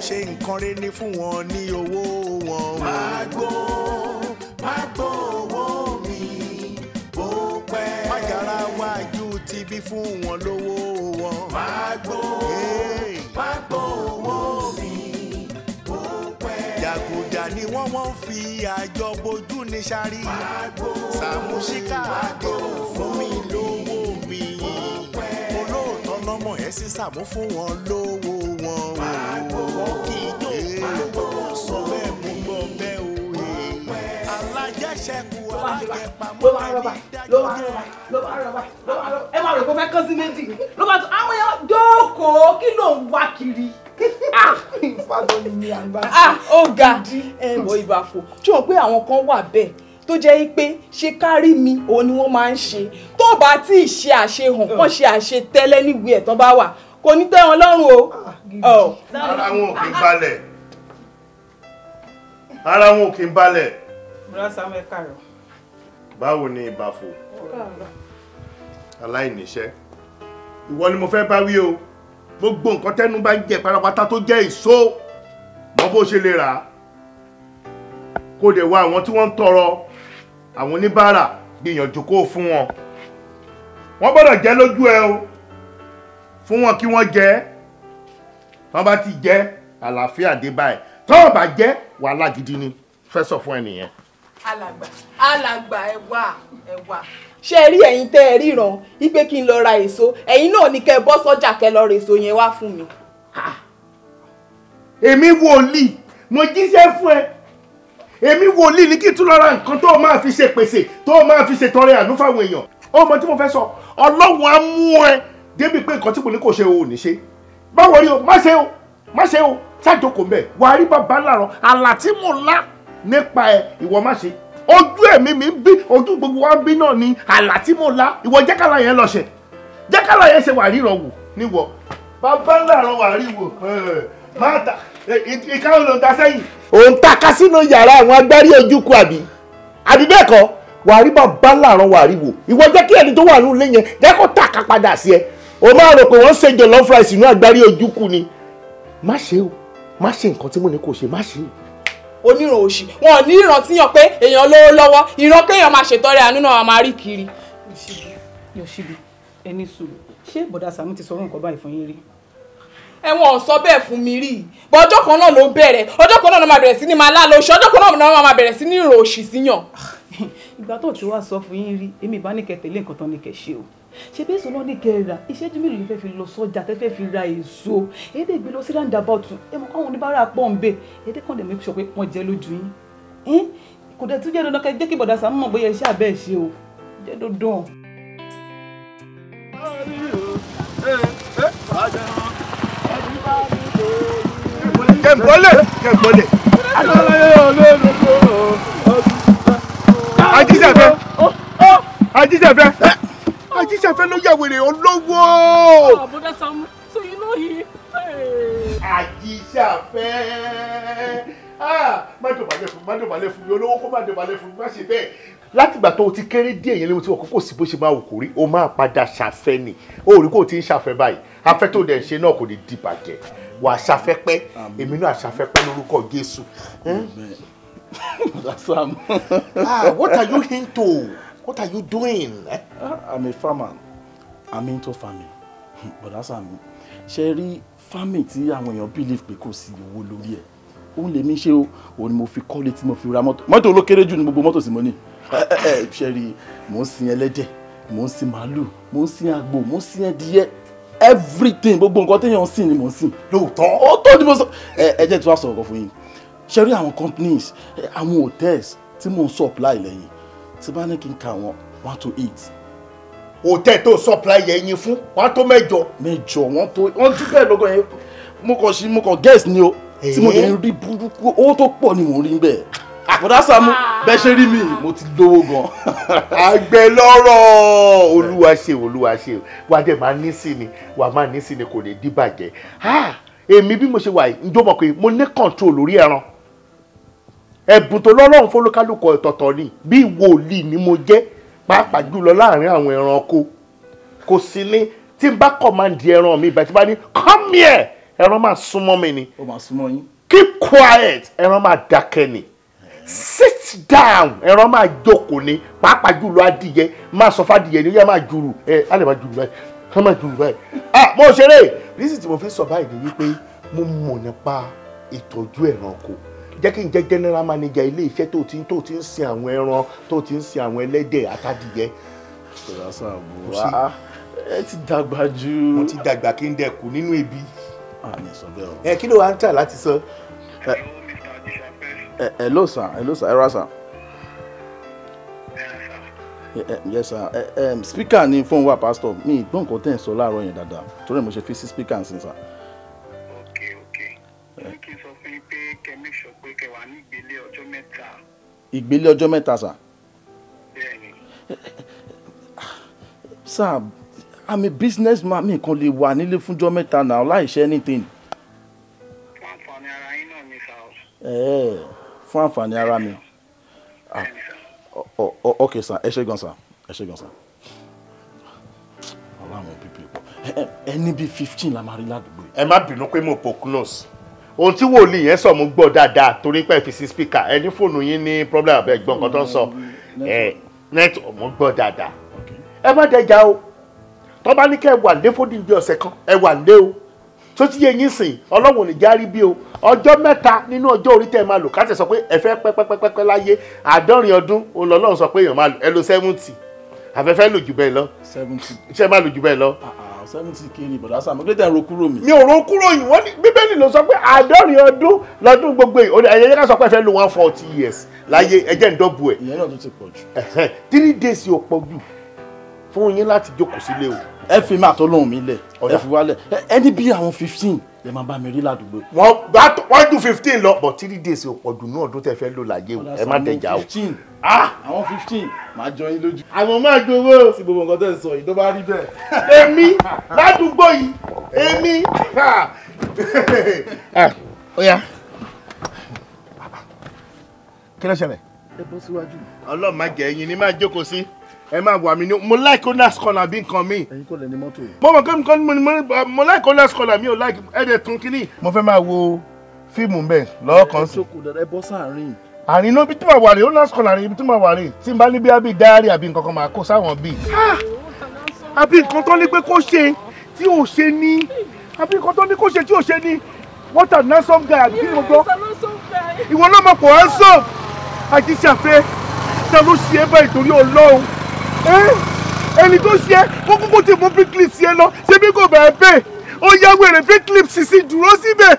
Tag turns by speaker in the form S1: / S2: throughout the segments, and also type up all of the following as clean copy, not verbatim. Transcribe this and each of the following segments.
S1: Ṣe nǹkan rẹ̀ ní fún wọn ní owó wọn. Má gbó owó mi bó pẹ́. Májàra wájú ti bí fún wọn lówó wọn. Má gbó owó mi bó pẹ́. Jàgùjà ni wọ́n fi àjọ bojú ní sáré. Sàmúsíkà àdéhùn fún mi lówó mi. Olóòótọ́ lọ́mọ ẹ̀ sí Sàmú fún wọn lówó wọn. Wọ́n kì í jó olówó sọ bẹ́ẹ̀ mú gbọ́ bẹ́ẹ̀ o. Alájẹṣẹ́kù alájẹpamọ́ ẹni dájọ́ jẹ́.
S2: Ẹ máa rò pé ó fẹ́ kán sí méjì ló bá tún àwọn èèyàn jókòó kí ló ń wá kiri. Ó ga ẹ mọ ìbàfò tí wọn pé àwọn kan wà bẹ́ẹ̀ tó jẹ́ pé ṣe kárí mi òun ni wọ́n máa ń ṣe tó bá tí ì ṣe àṣehàn kàn ṣe àṣetẹ́lẹ̀ níwèé ẹ̀ tán bá wà kò ní tẹ́ wọn lọ́rùn o.
S3: Ara wọn ò kí ń balẹ̀. Ara wọn ò kí ń balẹ̀.
S2: Bùrọ̀ Samuel káàárọ̀.
S3: Báwo ni ìbàfò? Aláìníṣẹ́. Ìwọ ni mo fẹ́ bá wí o. Gbogbo nǹkan tẹ́nu bá ń jẹ pátápátá tó jẹ́ èso mọ bó ṣe lè rà á. Kó dẹ̀ wá àwọn tí wọ́n ń tọrọ àwọn oníbàárà gbìyànjú kó fún wọn. Wọ́n gbọ́dọ̀ jẹ́ lójú ẹ o. Fún wọn kí wọ́n jẹ. Tọ́ bá ti jẹ àlàáfíà dé báyìí. Tọ́ bá jẹ wàhálà gidi ni. Fẹ́ sọ fún ẹ nìyẹn.
S2: Alàgbà ẹ wà ẹ wà. Ṣé ẹ rí ẹ̀yin tẹ́ ẹ ríran wípé kí n lọ ra èso ẹ̀yin náà ní kẹ́ ẹ bọ́ sọ́jà kẹ́ lọ ra èso yẹn wá fún mi.
S3: Èmi wòlíì mo jíṣẹ́ fún ẹ. Èmi wòlíì ní kí n tún lọ ra nǹkan tó máa fi ṣe pèsè tó máa fi ṣe tọrẹ àánú fáwọn èèyàn. Ó mọ tí mo fẹ́ sọ, Ọlọ́run á mú ẹ débi pé nǹkan tí mo ní kò ṣe o ò ní ṣe. Báwo rí o, má ṣe o, má ṣe o, ṣàjókòó mbẹ̀, wàá rí bàbá làrán, àlà tí mo lá nípa ẹ, ìwọ má ṣe. Ojú ẹ̀mí mi ń bí, ojú gbogbo wa ń bí náà ni àlà tí mo lá, ìwọ jẹ́kàlà yẹn lọ ṣe. Jẹ́kàlà yẹn ṣe wà ríran wò níwọ. Bàbá làrán wà rí wò, má ta ìkáwọn ló ń ta sẹ́yìn. Òun taka sínú yàrá àwọn agbárí ojúkú àbí? Àbí bẹ́ẹ̀ kọ́, wà rí bàbá làrán wà rí wò. Ìwọ jẹ́ kí ẹni tó wà nínú ilé yẹn jẹ́ kó taka padà sí ẹ. O máa rò pé wọ́n ṣe jollof rice inú agbárí ojúkú ni. Má ṣe o, má ṣe nǹkan tí mo ní kò ṣe, má ṣe o.
S2: Oníran òṣì wọn ò ní ìrántí yàn pé èèyàn lówó lọ́wọ́ ìran kéèyàn máa ṣètọrẹ àánú náà máa rí kiri.
S4: Yọ̀ṣíbi ẹni sùúrù ṣé bọ̀dá Sàámú ti sọ nǹkan báyìí fún yín rí?
S2: Ẹ̀wọ̀n ò sọ bẹ́ẹ̀ fún mi rí bọ́ ọjọ́ kan náà ló bẹ̀rẹ̀ ọjọ́ kan náà ló máa bẹ̀rẹ̀ sí ní máa lálọ́ oṣù ọjọ́ kan náà ló máa bẹ̀rẹ̀ sí ní ìrò òṣì síyàn.
S4: Ìgbà tó ti wá sọ fún yín rí èmi ìbá ní kẹ́ tẹ̀lé nǹkan tán ní kẹ́ ṣe o. Ṣe bí èso náà ní kẹ́ rà ìṣẹ́jú mélòó lè fẹ́ fi lọ sọ́jà tẹ́ fẹ́ fi ra èso èdè gbé lọ sí roundabout ẹ mọ̀ káwọn oníbàárà pọ̀ ń bẹ̀ èdè kan dẹ̀ make sure pé wọ́n jẹ́ lójú yín kò dẹ̀ tún jẹ́ dandan kẹ́ jẹ́ kí bọ̀dá Sàámú mọ̀ bóyá iṣẹ́ àbẹ́ ẹ̀ ṣe o jẹ́ dandan.
S3: Kẹ̀mbọ́lẹ̀ kẹ̀mbọ́lẹ̀. Ajíṣẹ́fẹ́ Ajíṣẹ́fẹ́ Ajíṣẹ́fẹ́ ló yà wèrè olówó.
S4: Bọ̀dá Sàámú, so you know him.
S3: Ajíṣẹ́fẹ́ má dọ̀bálẹ̀ fún mi, má dọ̀bálẹ̀ fún mi, olówó kó má dọ̀bálẹ̀ fún mi, má ṣe bẹ́ẹ̀. Látìgbà tó o ti kéré díẹ̀ yẹn lé mo ti wọ̀ kókò sí bó ṣe máa wù kó rí, o máa padà ṣàfẹ́ ni. O rí kó o ti ń ṣàfẹ́ báyìí, afẹ́ tó dẹ̀ ń ṣe náà kò ní dìbàjẹ́. Wà á ṣàfẹ́ pẹ́, èmi náà ṣàfẹ́ pẹ́ lórúkọ Jésù. What are you into? What are you doing?
S5: I'm a farmer. I'm into farming. Bọ̀dá Sàámú, ṣe rí farming tí àwọn èèyàn believe pé kò sí owó lórí ẹ̀. Òun lèmi ṣe o, òun ni mo fi kọ́lé tí mo fi ra mọ́tò. Mọ́tò ló kéré jù ní gbogbo mọ́tò tí mo ní. Ṣe rí, mò ń sin ẹlẹ́dẹ̀, mò ń sin màálù, mò ń sin àgbò, mò ń sin ẹdìyẹ. Everything, gbogbo nǹkan téèyàn ń sìn ni mò ń sìn.
S3: Lóòótọ́.
S5: Ó tó ni mo sọ. Ẹ jẹ́ tí wàá sọ̀rọ̀ kan fún yín. Ṣe rí àwọn companies, àwọn hotels tí mò ń supply lẹ́yìn. Tí bá ní kí n ka àwọn 1 to 8.
S3: Hòtẹ́ẹ̀ tó supply yẹn yín fún wọ́n tó mẹ́jọ.
S5: Mẹ́jọ wọ́n tó wọ́n tún bẹ́ẹ̀ lọ́gọ́ yẹn. Mo kàn sí mo kàn guess ni o. Tí mo dẹ̀ ń rí burúkú owó tó pọ̀ ni mò ń rí bẹ́ẹ̀. Bọ̀dá Sàámú bẹ́ẹ̀ ṣe rí mi mo ti lówó gan.
S3: Àgbẹ̀ lọ́rọ̀ Olúwa ṣe Olúwa ṣe wà á dẹ̀ máa ní sí ni wà á máa ní sí ni kò ní dìbàjẹ́. Èmi bí mo ṣe wà yìí njó mọ̀ pé mo ní control lórí ẹran. Ẹ̀bùn tó lọ́lọ́run fọlọ́kálùkọ ọ̀tọ̀ọ̀tọ̀ ni bí wòlíì ni mo jẹ́ pàápàá jùlọ láàrin àwọn ẹranko. Kò sí ní tí n bá command ẹran mi ìgbà tí bá ní come here Ẹran máa súnmọ́ mi ni.
S5: Ó máa súnmọ́ yín.
S3: Keep quiet, ẹran máa dákẹ́ ni. Sit down, ẹran máa jókòó ni. Pàápàá jùlọ adìyẹ, máa sọ fádìyẹ ni ó yẹ máa jùrù. Ẹ á lè máa jùrù báyìí, á máa jùrù báyìí. Ah, mo ṣeré. Rísì tí mo fi sọ báyìí ni wípé mo mọ̀ nípa ìtọ́jú ẹranko. Jẹ́ kí n jẹ́ general manager ilé iṣẹ́ tó ti ń sin àwọn ẹran, tó ti ń sin àwọn ẹlẹ́dẹ̀ àtadìyẹ.
S5: Bọ̀dá Sàámú, ẹ ti dàgbà jù.
S3: Mo ti dàgbà kí n dẹkù nínú ebi.
S5: Àmì sọ bẹ́ẹ̀ o.
S3: Ẹ kí ló wá ń tà láti sọ?
S5: Hello sir, hello sir, ẹ ra sir. Yes sir, speaker ni fóònù wa pastor, mi gbọ́ nǹkan tẹ́ ń sọ láàárọ̀ yẹn dáadáa, torí mo ṣe fi sí speaker ń sin sir.
S6: Okay, okay. Mo kí n sọ fún yín pé kẹ́ make sure pé kẹ́ wà ní ìgbélé ọjọ́ mẹ́ta.
S5: Ìgbélé ọjọ́ mẹ́ta sir?
S6: Bẹ́ẹ̀ni.
S5: Sir, I'm a businessman, mi kàn lè wà nílé fúnjọ́ mẹ́ta náà láì ṣe anything.
S6: Fún àǹfààní ara yín náà ni sir.
S5: Fún àǹfààní ara mi. Ok sir, ẹ ṣé gan sir, ẹ ṣé gan sir. Aláwọn pípé pọ̀, ẹni bíi 15 la máa rí ládùúgbò yìí.
S3: Ẹ má bínú pé mo pocnos. Ohun tí wòlíì yẹn sọ mo gbọ́ dáadáa torí pé ẹ fi sí speaker, ẹ ní fóònù yín ní problem àbẹ̀ gbọ́n nǹkan tó ń sọ. Net mo gbọ́ dáadáa. Ẹ má dẹjà o. Tó bá ní kẹ́ ẹ wà lé fódìdí ọ̀sẹ̀ kan, ẹ wà lé o. Tó ti yé yín sìn, Ọlọ́run ò ní járí bí o. Ọjọ́ mẹ́ta nínú ọjọ́ orí tẹ́ ẹ máa lò ká tẹ̀ sọ pé ẹ fẹ́ pẹ́pẹ́pẹ́pẹ́ láyé 70 ọdún òun lọ́lọ́run sọ pé èèyàn máa lò ẹ lo 70. Àfẹ́fẹ́ lò jù bẹ́ẹ̀ lọ.
S5: 70.
S3: Ṣé máa lò jù bẹ́ẹ̀ lọ?
S5: 70 kéré bọ̀dá Sàámú, kí ló tẹ̀ ń ro kúrò mi?
S3: Mi ò ro kúrò yìí, wọ́n ní Bíbélì ló sọ pé 70 ọdún lọ́dún gbogbo yìí. Ẹ̀yẹ yẹn ká sọ pé ẹ fẹ́ lo 140 years láyé, ẹ jẹ́ ń dọ́bù ẹ̀.
S5: Ìyẹn náà tún ti pọ̀ jù.
S3: 3 days yóò pọ̀ jù fún yín láti jókòó sílé o.
S5: Ẹ fi máa tó lóhùn mi lẹ̀, ẹ fi wálẹ̀, ẹni bí àwọn 15 lè máa bá mi rí ládùúgbò.
S3: Wọ́n ju 15 lọ, but 3 days ò pọ̀ jù ní ọdún tẹ́ fẹ́ lò láyé o, ẹ má dẹjà o.
S5: Àwọn 15 máa jọ yín lójú.
S3: Àwọn máa gbowó.
S5: Tí gbogbo nǹkan tẹ́ ń sọ yìí tó bá rí bẹ́ẹ̀.
S3: Èmi ládùúgbò yìí, èmi. Ó yá. Kí ló ṣẹlẹ̀?
S5: Ẹ bọ́ síwájú.
S3: Ọlọ́run má jẹ́ ẹ̀yin ni máa jókòó sí. Ẹ máa wà mí ní mo like owners corner bí nǹkan mi.
S5: Ẹ̀yin kò lẹ ní mọ́tò yìí.
S3: Mo mọ̀ kí mo like owners corner mi ò like ẹ̀ẹ́dẹ̀ tún kínní. Mo fẹ́ máa wo fíìmù mbẹ̀ lọ́wọ́ kan sí.
S5: Ẹ jókòó dáadáa, ẹ bọ́ sáàárín.
S3: Àárín náà ibi tí màá wà rè owners corner rè ibi tí màá wà rè tí n bá ní bí àbí dáárì àbí nǹkan kan máa kó sáwọn bíi. Àbí nǹkan tó ní pé kó ṣe tí ò ṣe ní àbí nǹkan tó ní kó ṣe tí ò ṣe ní what an handsome guy àbí kí ni mo gbọ́. Ìwọ náà mọ̀ pọ̀ handsome àti ṣàfẹ́ ta ló ṣe é báyìí torí Ọlọ́run. Ẹni tó ṣe kó kúkú ti mú big clips yẹn lọ ṣé bí kò bẹ̀rẹ̀ bẹ́ẹ̀ ó yá wèrè big clips sì dúró síbẹ̀.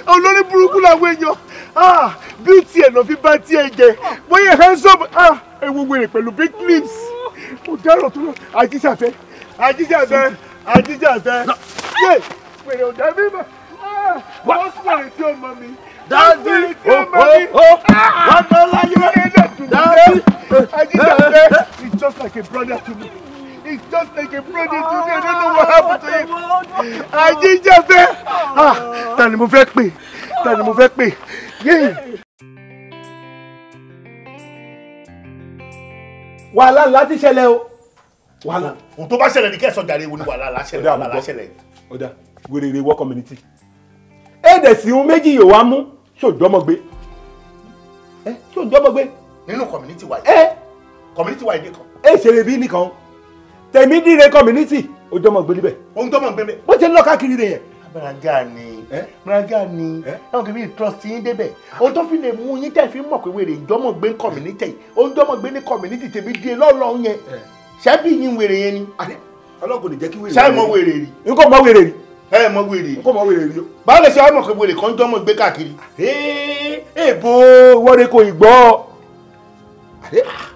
S3: Olórí burúkú làwọn èèyàn beauty ẹ̀ lọ fi bá tiẹ̀ jẹ bóyá handsome ẹ wo wèrè pẹ̀lú big clips ó dárò tó lọ. Àjíṣàfẹ́ Àjíṣàfẹ́ Àjíṣàfẹ́ yé wèrè ò dá mi mọ́ wọ́n sì wèrè tí ó mọ mi.
S5: Daddy, oh, oh, oh,
S3: Daddy, Ajijafe is just like a brother to me. He's just like a brother to me. I don't know what happened to him. Ajijafe, ah, ta ni mo fẹ́ pè, ta ni mo fẹ́ pè. Yeah.
S7: Wàhálà ńlá ti ṣẹlẹ̀ o. Wàhálà.
S3: Ohun tó bá ṣẹlẹ̀ ní kẹ́sàn-án jàre wo ni wàhálà ńlá ṣẹlẹ̀, wàhálà ńlá ṣẹlẹ̀.
S7: Ọ̀dà, wèrèrè wọ́ community. Èdè sí ohun méjì yóò wá mú ṣòjọ́mọ́gbé. Ẹ ṣòjọ́mọ́gbé.
S3: Nínú community wa yìí.
S7: Ẹ
S3: community wa yìí nìkan.
S7: Ẹ ṣeré bí nìkan. Tèmídìrẹ community ojọ́mọ́gbé níbẹ̀.
S3: Ohun tó mọ̀ ń gbé bẹ́ẹ̀.
S7: Bó ṣe ń lọ káàkiri rẹ̀ yẹn.
S3: Bàrágà ni Bàrágà ni ẹ̀wọ̀n kìí trust yín débẹ̀. Ohun tó fi lè mú yín tẹ̀ fi mọ̀ pé wèrè ìjọ́mọ̀gbé ń community yìí. Ohun jọ́mọ̀gbé ní community tèmi dé lọ́lọ́ yẹn. Ṣẹ́bí yín wèrè yẹn ni.
S7: Ọlọ́run kò ní jẹ́ kí wèrè.
S3: Ṣé mọ wèrè rí?
S7: N kò mọ wèrè rí.
S3: Ẹ mọ wèrè.
S7: N kò mọ wèrè rí o.
S3: Báwo lè ṣe wá mọ̀ pé wèrè kan jọ́mọ̀ gbé káàkiri?
S7: Èbó wọ́n kò ì gbọ́.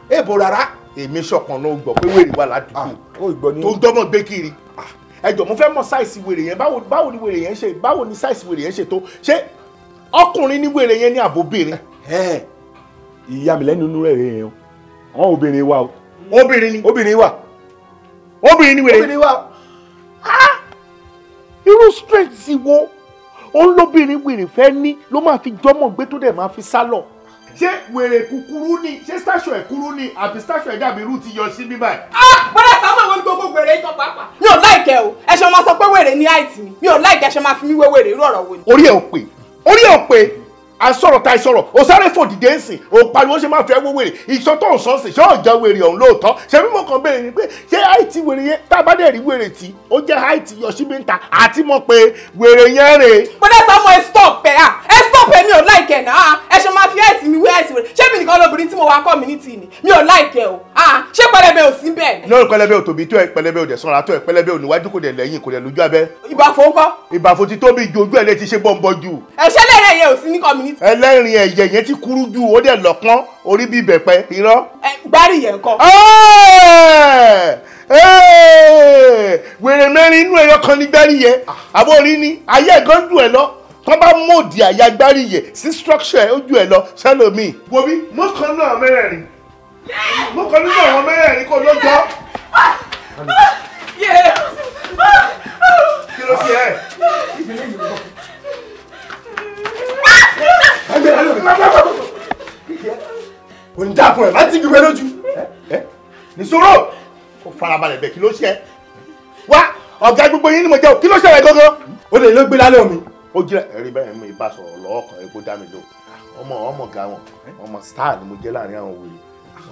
S7: Èbó rárá.
S3: Èmi ṣọ̀kan náà gbọ́ pé wèrè wà ládùúgbò tó ń jọ́mọ̀ gbé kiri. Ẹ jọ̀ọ́ mo fẹ́ mọ̀ sáìsì wèrè yẹn. Báwo ni wèrè yẹn ṣe báwo ni sáìsì wèrè yẹn ṣe tó? Ṣé ọkùnrin ní wèrè yẹn ní àbóbìnrin?
S7: Ìyá mi lẹ́nu inú rẹ̀ rẹ̀ yẹn o. Àwọn obìnrin wa o.
S3: Obìnrin ni.
S7: Obìnrin wa.
S3: Obìnrin ni wèrè.
S7: Obìnrin wa.
S3: Irú strength wo òun lóbìnrin wèrè fẹ́ ní ló máa fi jọ́mọ̀ gbé tó dẹ̀ máa fi sá lọ. Ṣé wèrè kúkúrú ni, ṣé station ẹ̀ kúrú ni, àbí station ẹ̀ dàbí irú ti yọ sí bíbá ẹ̀?
S2: Bọ́dà Sàámú, àwọn gbogbo wèrè ìtàn pàápàá. Mi ò láìkẹ́ o, ẹ ṣe máa sọ pé wèrè ní àìtì mi. Mi ò láìkẹ́, ṣe máa fi mí wé wèrè, irú ọ̀rọ̀ wo ni?
S3: Orí ẹ̀ ò pè, orí ẹ̀ ò pè. À ń sọ̀rọ̀ ta ìsọ̀rọ̀, o sáré fò dìde ń sìn, o pariwo ṣe máa fẹ́ wó wèrè, ìṣọ́ tó ń sọ sí, ṣé ọ̀jọ̀ wèrè ọ̀hún lóòótọ́? Ṣé mímọ̀ kan béèrè ni pé ṣé àìtí wèrè yẹn, tá a bá dẹ̀ rí wèrè tí ó jẹ́ àìtí yọ síbi ń ta, àti mọ̀ pé wèrè yẹn rè.
S2: Bọ́dà Sàámú, ẹ stop ẹ, ẹ stop ẹ, mi ò láìkẹ́ náà. Ẹ ṣe máa fi àìtí mi wé àìtí wèrè. Ṣé mi nìkan lóbìnrin tí mo wá community ni? Mi ò láìkẹ́ o. Ṣé pẹlẹbẹ ò sí bẹ́ẹ̀?
S3: Lórí pẹlẹbẹ ò tóbi tó ẹ, pẹlẹbẹ ò dẹ̀ sanra tó ẹ, pẹlẹbẹ ò níwájú kò dẹ̀ lẹ́yìn kò dẹ̀ lójú abẹ́.
S2: Ìbàfò ńkọ́?
S3: Ìbàfò ti tóbi ju ojú ẹ̀ lè ti ṣe bọ́ǹbọ̀ jù.
S2: Ẹ̀ṣẹ́ lẹ́rẹ̀ yẹn ò sí ní community.
S3: Ẹlẹ́rìn ẹ̀yẹ yẹn ti kúrú jù, ó dẹ̀ lọ́pọ́n orí bí ìbẹ̀pẹ̀ irọ́.
S2: Gbárí yẹn kọ́.
S3: Wèrè mẹ́rin inú ẹyọ kan ní gbárí yẹn, àbórí ni ayé ẹ̀gán jù ẹ lọ, tó bá mòdì àyà gbárí yẹn sí structure ẹ̀ ó jù ẹ lọ sẹ́lómi. Wo bí mo kàn náà mẹ́rẹ̀ẹ̀rin, mo kàn nínú àwọn mẹ́rẹ̀ẹ̀rin kò ló jọ. Kí ló ṣe ẹ?
S7: Kò ní dáa fún ẹ, má ti gbígbé lójú.
S3: Nìṣòro kò farabalẹ̀ bẹ̀, kí ló ṣe? Wá ọ̀gá gbogbo yín ni mo jẹ́ o, kí ló ṣẹlẹ̀ gangan?
S7: Ó lè ló gbé lálẹ́ omi.
S3: Ó jẹ́ ẹ̀rí bẹ́ẹ̀ mú ibà sọ̀rọ̀ lọ́wọ́ kan epo dá mi lò. Ọmọ ọmọ ga wọn, ọmọ star ni mo jẹ́ láàrin àwọn wèrè.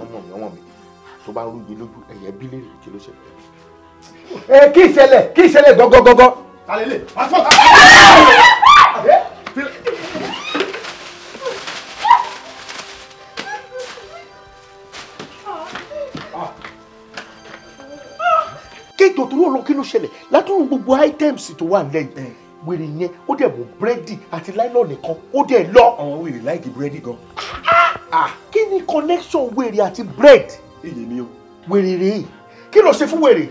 S3: Ọmọ mi ọmọ mi tó bá rúgi lójú ẹ̀yẹ bílẹ̀ kí ló ṣẹlẹ̀?
S7: Ẹ kí ìṣẹ̀lẹ̀, kí ìṣẹ̀lẹ̀ gọ́gọ́gọ́gọ́.
S3: Talẹ́lẹ̀, kéètò tó lọ, kí ló ṣẹlẹ̀? Látúrú gbogbo items tó wà lẹ́yìn wèrè yẹn, ó dẹ̀ mú búrẹ́dì àti láìlọ́ọ̀nì kan, ó dẹ̀ lọ.
S7: Àwọn wèrè láìkì búrẹ́dì gan.
S3: Kí ni connection wèrè àti búrẹ́dì?
S7: Èyí mi o.
S3: Wèrè rèé, kí ló ṣe fún wèrè?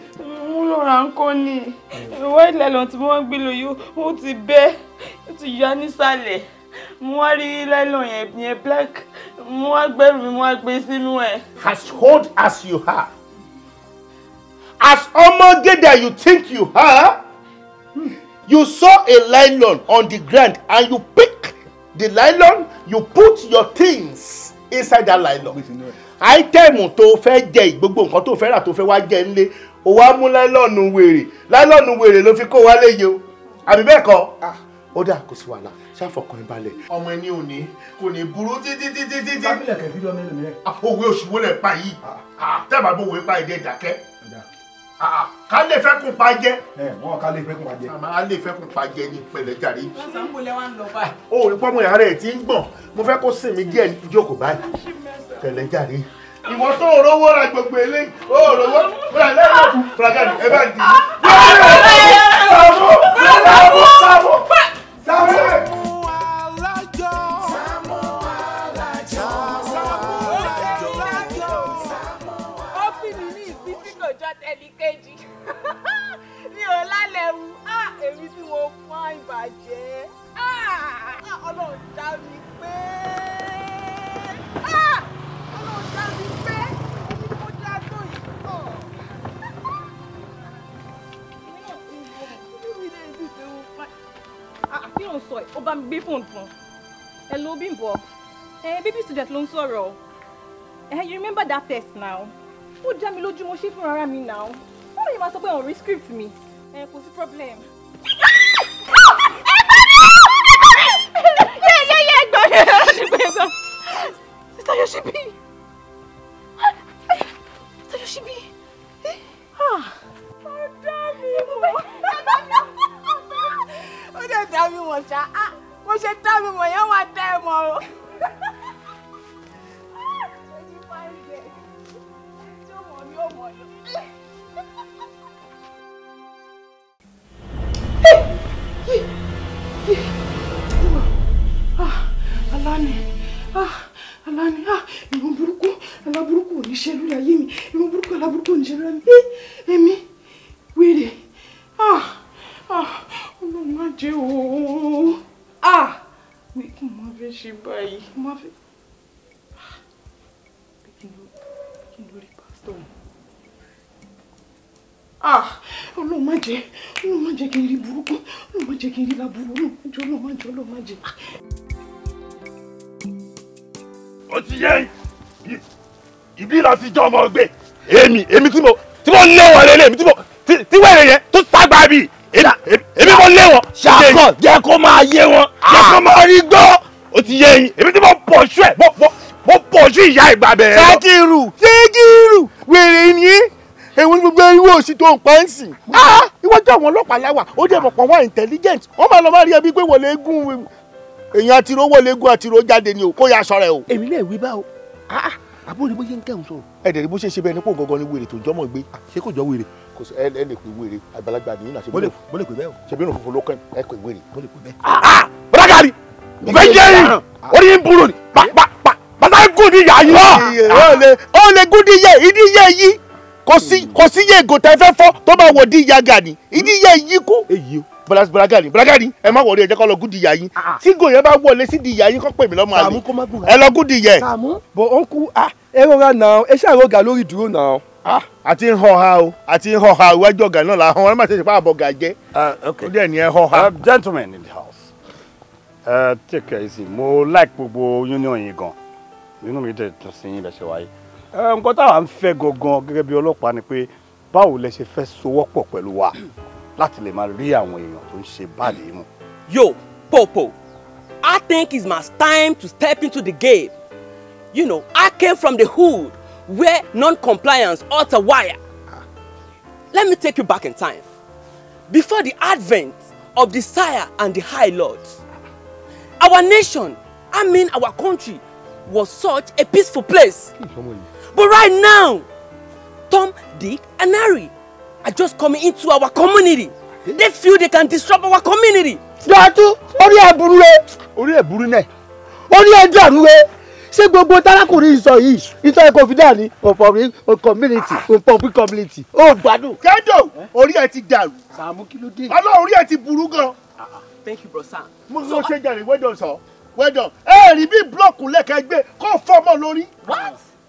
S8: Mo lọ ra nǹkan ni white nylon tí wọ́n gbé lọ yìí, ó ti bẹ́, ó ti ya nísàlẹ̀. Mo wá rí nylon yẹn black, mo wá gbẹ́rù mi, mo wá gbé sínú ẹ̀.
S3: As old as you are, as ọmọge that you think you are, you saw a nylon on the ground and you pick the nylon, you put your things inside that nylon. Item tó fẹ́ jẹ, gbogbo nǹkan tó fẹ́ rà tó fẹ́ wá jẹ nílé, o wá mú nylon wèrè, nylon wèrè ló fi kó wá léye o, àbí bẹ́ẹ̀ kọ́? Ó dà, kò sí wàhálà, ṣàfọkàn ẹ balẹ̀. Ọmọ ẹni ò ní kò ní burú títí títí títí.
S7: Tábìlì kẹfì lọ mélòó mìíràn.
S3: Òwe òṣùwò lẹ̀ pa yìí, tẹ́ẹ̀ bá bó òwe pa èdè ìdákẹ́. Ká lè fẹ́ kún pa jẹ.
S7: Wọ́n ká lè fẹ́ kún pa jẹ.
S3: Àmọ́ a lè fẹ́ kún pa jẹ ní pẹ̀lẹ́ jàre.
S2: Sàámú lẹ wá ń lọ báyìí.
S3: Ó rí pọ́nmọ́ yàrá ẹ̀ tí ń gbọ̀n, mo fẹ́ kó sìn mí díẹ̀ jókòó báyìí. Pẹ̀lẹ́ jàre. Ìwọ tó rówó ra gbogbo eléyìí, ó rówó ra lẹ́yìn fúlàgàdì ẹ bá dì í. Sàámú! Sàámú! Sàámú! Sàámú!
S2: Mi ò lálẹ́ wu, èmi tí mo fún ìbàjẹ́, Ọlọ́run dá mi pé, Ọlọ́run dá mi pé, èmi ni mo dá tó yìí pọ̀.
S8: Kí ló ń sọ ẹ̀? Ó bá mi gbé fóònù fún. Hello Bímbọ́, baby student ló ń sọ̀rọ̀. You remember that test now? Ó dá mi lójú, mo ṣe fún ara mi now. Báwo ni màá sọ pé òun rí script mi? Kò sí problem. Yẹ́ gbọ́. Sister Yoshibi. Sister Yoshibi.
S2: Ó dá mi mọ̀. Ó dẹ̀ dá mi mọ̀ ṣá. Mo ṣe dá mi mọ̀ yẹn wá dá ẹ mọ̀ o. Alani, Alani, ìran burúkú, alá burúkú ò ní ṣe lórí ayé mi, ìran burúkú, alá burúkú ò ní ṣe lórí ayé mi, èmi, wèrè, Ọlọ́run má jẹ́ ooo, mi kò má fẹ́ ṣe báyìí, má fẹ́, kí n lórí pásítọ̀ mi. Ọlọ́run má jẹ́, Ọlọ́run má jẹ́ kí n rí burúkú, Ọlọ́run má jẹ́ kí n rí láburú, Ọlọ́run má jẹ́, Ọlọ́run má jẹ́, Ọlọ́run má jẹ́.
S7: Ó ti yé ibi lọ ti jọ ọmọ gbé. Èmi tí mo lé wọn lélẹ̀, èmi tí mo tí wẹ̀rẹ̀ yẹn tó ságbá bi. Èmi mo lé wọn.
S9: Ṣàkọ jẹ́ kó máa yé wọn.
S7: Jẹ́ kó máa rí gbọ́. Ó ti yé yín. Èmi tí mo pọ̀ ṣú ẹ̀ mo pọ̀ ṣú ìyá ìgbà bẹ̀rẹ̀ lọ.
S3: Ṣakiru wèrè ni èwo ni gbogbo irú òsì tó ń pa ń sìn. Iwájú àwọn ọlọ́pàá láwà ó dẹ̀ mọ̀ pọ̀ wá intelligent wọ́n máa lọ máa rí ẹbí pé wọlé gún èèyàn àtiró wọlé gún àtiró jáde ni o kó yá aṣọ rẹ o.
S9: Èmi náà wí bá o àbúrò ni bó ṣe ń kẹ́hùn sọ̀rọ̀.
S3: Ẹ dẹ̀ rí bó ṣe ṣe bẹ́ẹ̀ ni pò gangan ni wèrè tó jọmọ̀ gbé.
S9: Ṣé kò jọ wèrè?
S3: Kò sí ẹ lè pè wèrè àgbàlagbà nìyí náà.
S9: Mo lè pè bẹ́ẹ̀ o.
S3: Ṣebí irun funfun ló kàn ẹ pè wèrè.
S9: Mo lè pè bẹ́ẹ̀.
S7: Bọ́lágàrí mo fẹ́ jẹ́ yìí orí yín burú ni bàtà ń gùn ní ìyá yìí.
S3: Ó lè gún ní iye ìdí iye yìí kò sí iye ègò tẹ́ fẹ́ fọ́ tó bá wọ dí ìyá gani ìdí iye yìí kú. Bọ́lágàrí ẹ má wọlé ẹ jẹ́ kó lọ gún di ìyá yín tí gò yẹn bá wọlé sí di ìyá yín kó pè mí lọ́mọ àlè ẹ lọ gún di ìyá ẹ.
S10: Bọ̀ ọ̀nkú ẹ rọra náà ẹ ṣàrògà lórí ìdúró náà.
S3: Àti ń họ ha o àti ń họ ha iwájú ọ̀gá náà la hàn wọ́n má ṣe ṣe pa àbọ̀gà jẹ́ ó dẹ̀ ní ẹ họ ha.
S5: Gentlemen in the house, take care easy. Mo like gbogbo union yìí gan, inú mi dẹ̀ dùn sí yín bẹ́ẹ̀ ṣe wáyé. Nǹkan táwa ń fẹ́ gangan gẹ́gẹ́ bí ọlọ́pàá ni pé báwo lẹ ṣe fẹ́ sowọ́pọ̀ pẹ̀lú wa láti lè máa rí àwọn èèyàn tó ń ṣe báàlì mú.
S11: Yo, Popo, I think it's my time to step into the game. You know, I came from the hood where non-compliance utter wire. Let me take you back in time. Before the advent of the Sire and the High Lords, our nation, I mean our country, was such a peaceful place. But right now, Tom, Dick, and Harry are just coming into our community. They feel they can disrupt our community.
S9: Dọ́tú, orí ẹ̀ burú rẹ̀. Orí ẹ̀ burú náà. Orí ẹ̀ dàrú rẹ̀. Ṣé gbogbo tálákùnrin sọ yìí ìtọ́ ẹ̀kọ́ fi dà ní òpòrí community òpòpí community ó gbádùn.
S3: Kẹ́dọ̀ orí ẹ̀ ti dàrú.
S9: Sàámú kí ló dé?
S3: Ọlọ́run orí ẹ̀ ti burú gan.
S11: Thank you, bro Sam.
S3: Mo sọ ṣe jàre well done sir well done. Ẹ rí bí búlọ̀kù lẹ́kẹ̀ẹ́ gbé kó fọmọ lórí.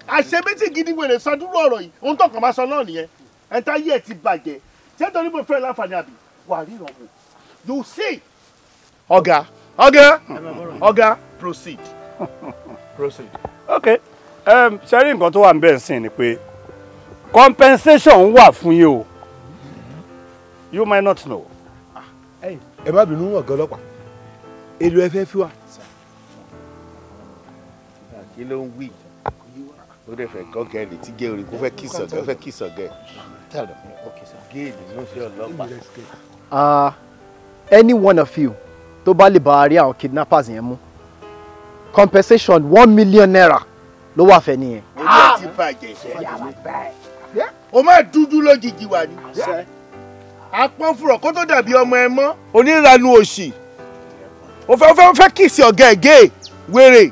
S3: Àṣẹ méjì gidi wèrè sọ dúró ọ̀rọ̀ yìí ohun tó kàn máa sọ náà nìyẹn. Ẹ̀ta yìí ẹ̀ ti bàjẹ́ ṣé torí mo fẹ́ láǹfààní àbí wà á ríran wò you see. Ọ̀gá ọ̀gá ọ̀gá proceed. Proceed.
S5: Ok, ṣe rí nǹkan tó wà níbẹ̀ sìn ni pé compensation wà fún yín o, you might not know.
S9: Ẹ má bínú ọ̀gá ọlọ́pàá, èlò ẹ fẹ́ fi wá.
S3: Kí ló ń wí? Ó dẹ̀ fẹ́ gọ́gẹ́ rẹ̀ tí gé orí kó fẹ́ kí sọ̀gẹ́ ó fẹ́ kí sọ̀gẹ́. Géèlì ló ṣe ọlọ́pàá.
S12: Any one of you tó bá lè bá rí àwọn kidnappers yẹn mú, compensation 1 million naira ló wà fẹ́ nìyẹn.
S3: Orí ẹ̀ ti bàjẹ́. O máa dúdú lójijì wà ní. Apọ́nfurọ̀ kó tó dàbí ọmọ ẹ mọ́. Oníranu òṣì. O fẹ́ fẹ́ fẹ́ kìsì ọ̀gá ẹ̀ gé wèrè.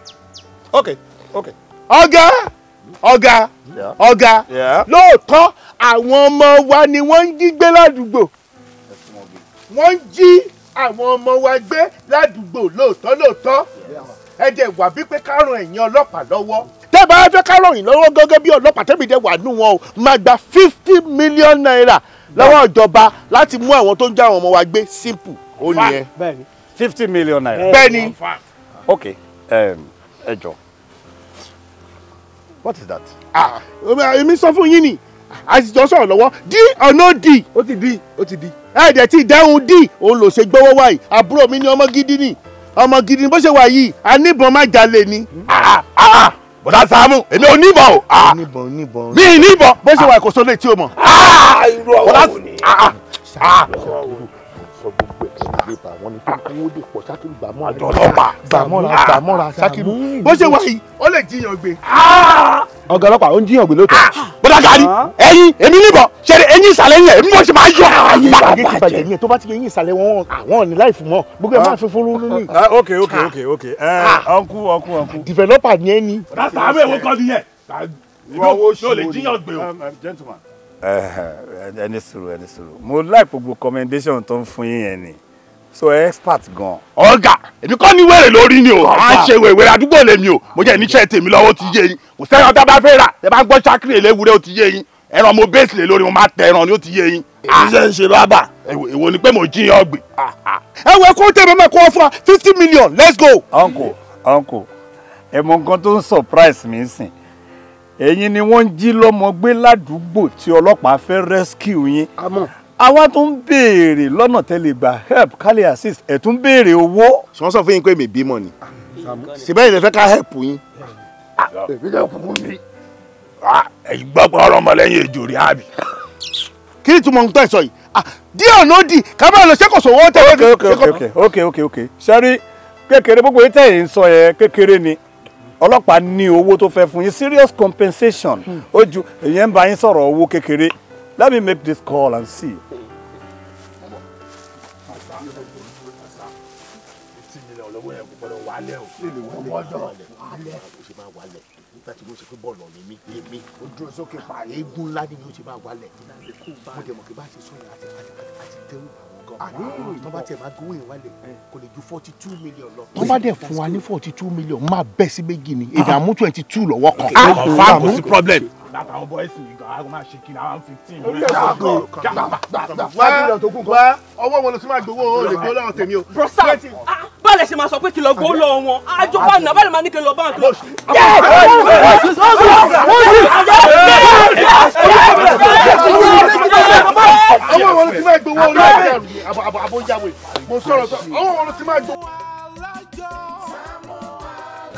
S7: Ok ok.
S3: Ọ̀gá ọ̀gá ọ̀gá lóòótọ́ àwọn ọmọ wa ni wọ́n ń jí gbé ládùúgbò. Wọ́n ń jí àwọn ọmọ wa gbé ládùúgbò lóòótọ́ lóòótọ́. Ẹ dẹ̀ wà bí pé ká ran ẹ̀yin ọlọ́pàá lọ́wọ́. Tẹ́ bá fẹ́ ká ràn yín lọ́wọ́ gẹ́gẹ́ bí ọlọ́pàá tẹ́mi dẹ̀ wà nù wọn o máa gba 50 million naira lọ́wọ́ ìjọba láti mú àwọn tó ń já àwọn ọmọ wa gbé simple ó nìyẹn.
S5: 50 million naira.
S3: Bẹ́ẹ̀ni.
S5: Ok, ẹ jọ, what is that?
S3: Ah, èmi sọ fún yín ni a sì jọ sọ̀rọ̀ lọ́wọ́ d or no d.
S9: Ó ti di ó ti di.
S3: Ẹ dẹ̀ tí dáhùn d òun ló ṣe gbọ́wọ́ wáyìí àbúrò mi ní ọmọ gidi ni ọmọ gidi ni bó ṣe wà yìí aníbọn má jalè ni.
S7: Bọ̀dá Sàámú èmi ò níbọn o.
S3: Oníbọn oníbọn.
S7: Mi ì níbọn.
S3: Bó ṣe wà kò sọ létí o mọ̀.
S9: Irú ọwọ́ wo ni?
S3: Sọ gbogbo ẹ̀ lè bà wọ́n ni tó kówó lè pọ̀ Ṣakiru gbà mọ́ra.
S7: Àjọ ọlọ́pàá.
S3: Gbà mọ́ra gbà mọ́ra Ṣakiru bó ṣe wà yìí ó lè jiyàn gbé.
S9: Ọ̀gá ọlọ́pàá ó ń jiyàn gbé lóòótọ́.
S7: Bọ́dá Gàrí ẹ̀yin èmi níbọn ṣe ẹ̀yin ìsàlẹ̀ yẹn èmi mo ṣe máa yọ.
S3: Ayé ti bàjẹ́ ní ẹ̀ tó bá ti yẹ eyín ìsàlẹ̀ wọn àwọn ò ní láì fún mọ́ gbogbo ẹ̀ máa fi fún lórí ní.
S5: Ok, uncle uncle uncle.
S3: Developer ni ẹ ní.
S7: Bọ́dá Sàámú èwo kọ́ nìyẹn. Èmi ò lè jiyàn gbé o.
S5: Gentleman. Ẹni sùúrù ẹni sùúrù, mo like gbogbo commendation tó ń fún yín yẹn ni, so expert gan.
S7: Ọ̀gá èmi kọ́ ní wèrè lórí ni o, à ń ṣe wèrè àdúgbò lèmi o, mo jẹ́ níṣẹ́ tèmi lọ́wọ́ ti yé yín, kò sẹ́yìn ọ̀tá bá fẹ́ rà ẹ bá ń gbọ́ Ṣakiri eléwúrẹ́ ó ti yé yín, ẹran mo bẹ́ẹ̀sì lé lórí mo máa tẹ ẹran ni ó ti yé yín.
S9: Èmi ṣe ń ṣe bábà.
S7: Èwo ni pé mo jiyàn gbé.
S3: Ẹ wọ ẹkọ tẹ mẹ́mẹ́ kó fún wa 50 million let's go.
S5: Uncle uncle,
S13: Ẹ mọ nǹkan tó ń surprise mi sìn. Ẹ̀yin ni wọ́n ń jí lọ́mọ gbé ládùúgbò tí ọlọ́pàá fẹ́ rescue yín. Àwa tún ń béèrè lọ́nà tẹ́lẹ̀ gbà help ká lè assist, ẹ̀ tún béèrè owó.
S3: Ṣé wọ́n sọ fún yín pé mi bímọ ni? Ṣé bẹ́ẹ̀ lè fẹ́ ká help yín?
S7: Ẹ̀yin gbọ́ pé ọ̀rọ̀ ọmọlẹ́yìn ejò rí àbí.
S3: Kí ni túmọ̀ ń tọ́ ìsọ yìí? Díẹ̀ ọ̀nà ó di kábàá lọ ṣẹ́kọ̀ọ́ sọ̀wọ́ tẹ̀wé.
S13: Ok, ṣẹ́rí kékeré gbogbo ètò ẹ̀yìn sọ yẹn kékeré ni. Ọlọ́pàá ní owó tó fẹ́ fún yín, serious compensation. Ó ju ìyẹn ń bá yín sọ̀rọ̀ owó kékeré. Let me make this call and see.
S3: Nígbà tí mo ṣe pé bọ́ọ̀lù ọ̀nà mi èmi ó dúró sókè pa eégún ńlá ni ó ṣe máa wálẹ̀. Mo dẹ̀ mọ̀ kí bá ṣe sọ yẹn àti dẹ́rù àwọn gan. Tó bá tiẹ̀ máa gbówó yẹn wálẹ̀ kò lè ju 42 million lọ. Tó bá dẹ̀ fún wa ní 42 million máa bẹ́ sí méjì ni ìdààmú 22 lọ́wọ́ kan.
S7: Confirm, kò sí problem. Látàwọn bọ́ìsì mi gan-an, a máa ṣe kí ni àwọn 15.
S3: Wá ọwọ́ wọn ló ti máa gbowó o lè gbowó lọ́wọ́ tèmi o.
S11: Brosa, báwo lẹ ṣe máa sọ pé kí lọ gbowó lọ́wọ́ wọn? Àjọ wà náà, báwo lè máa ní kí n lọ báńkì?
S3: Ọwọ́ wọn ló ti máa gbowó olóògbé àbójáwé. Mo sọ̀rọ̀ sọ, ọwọ́ wọn ló ti máa gbowó.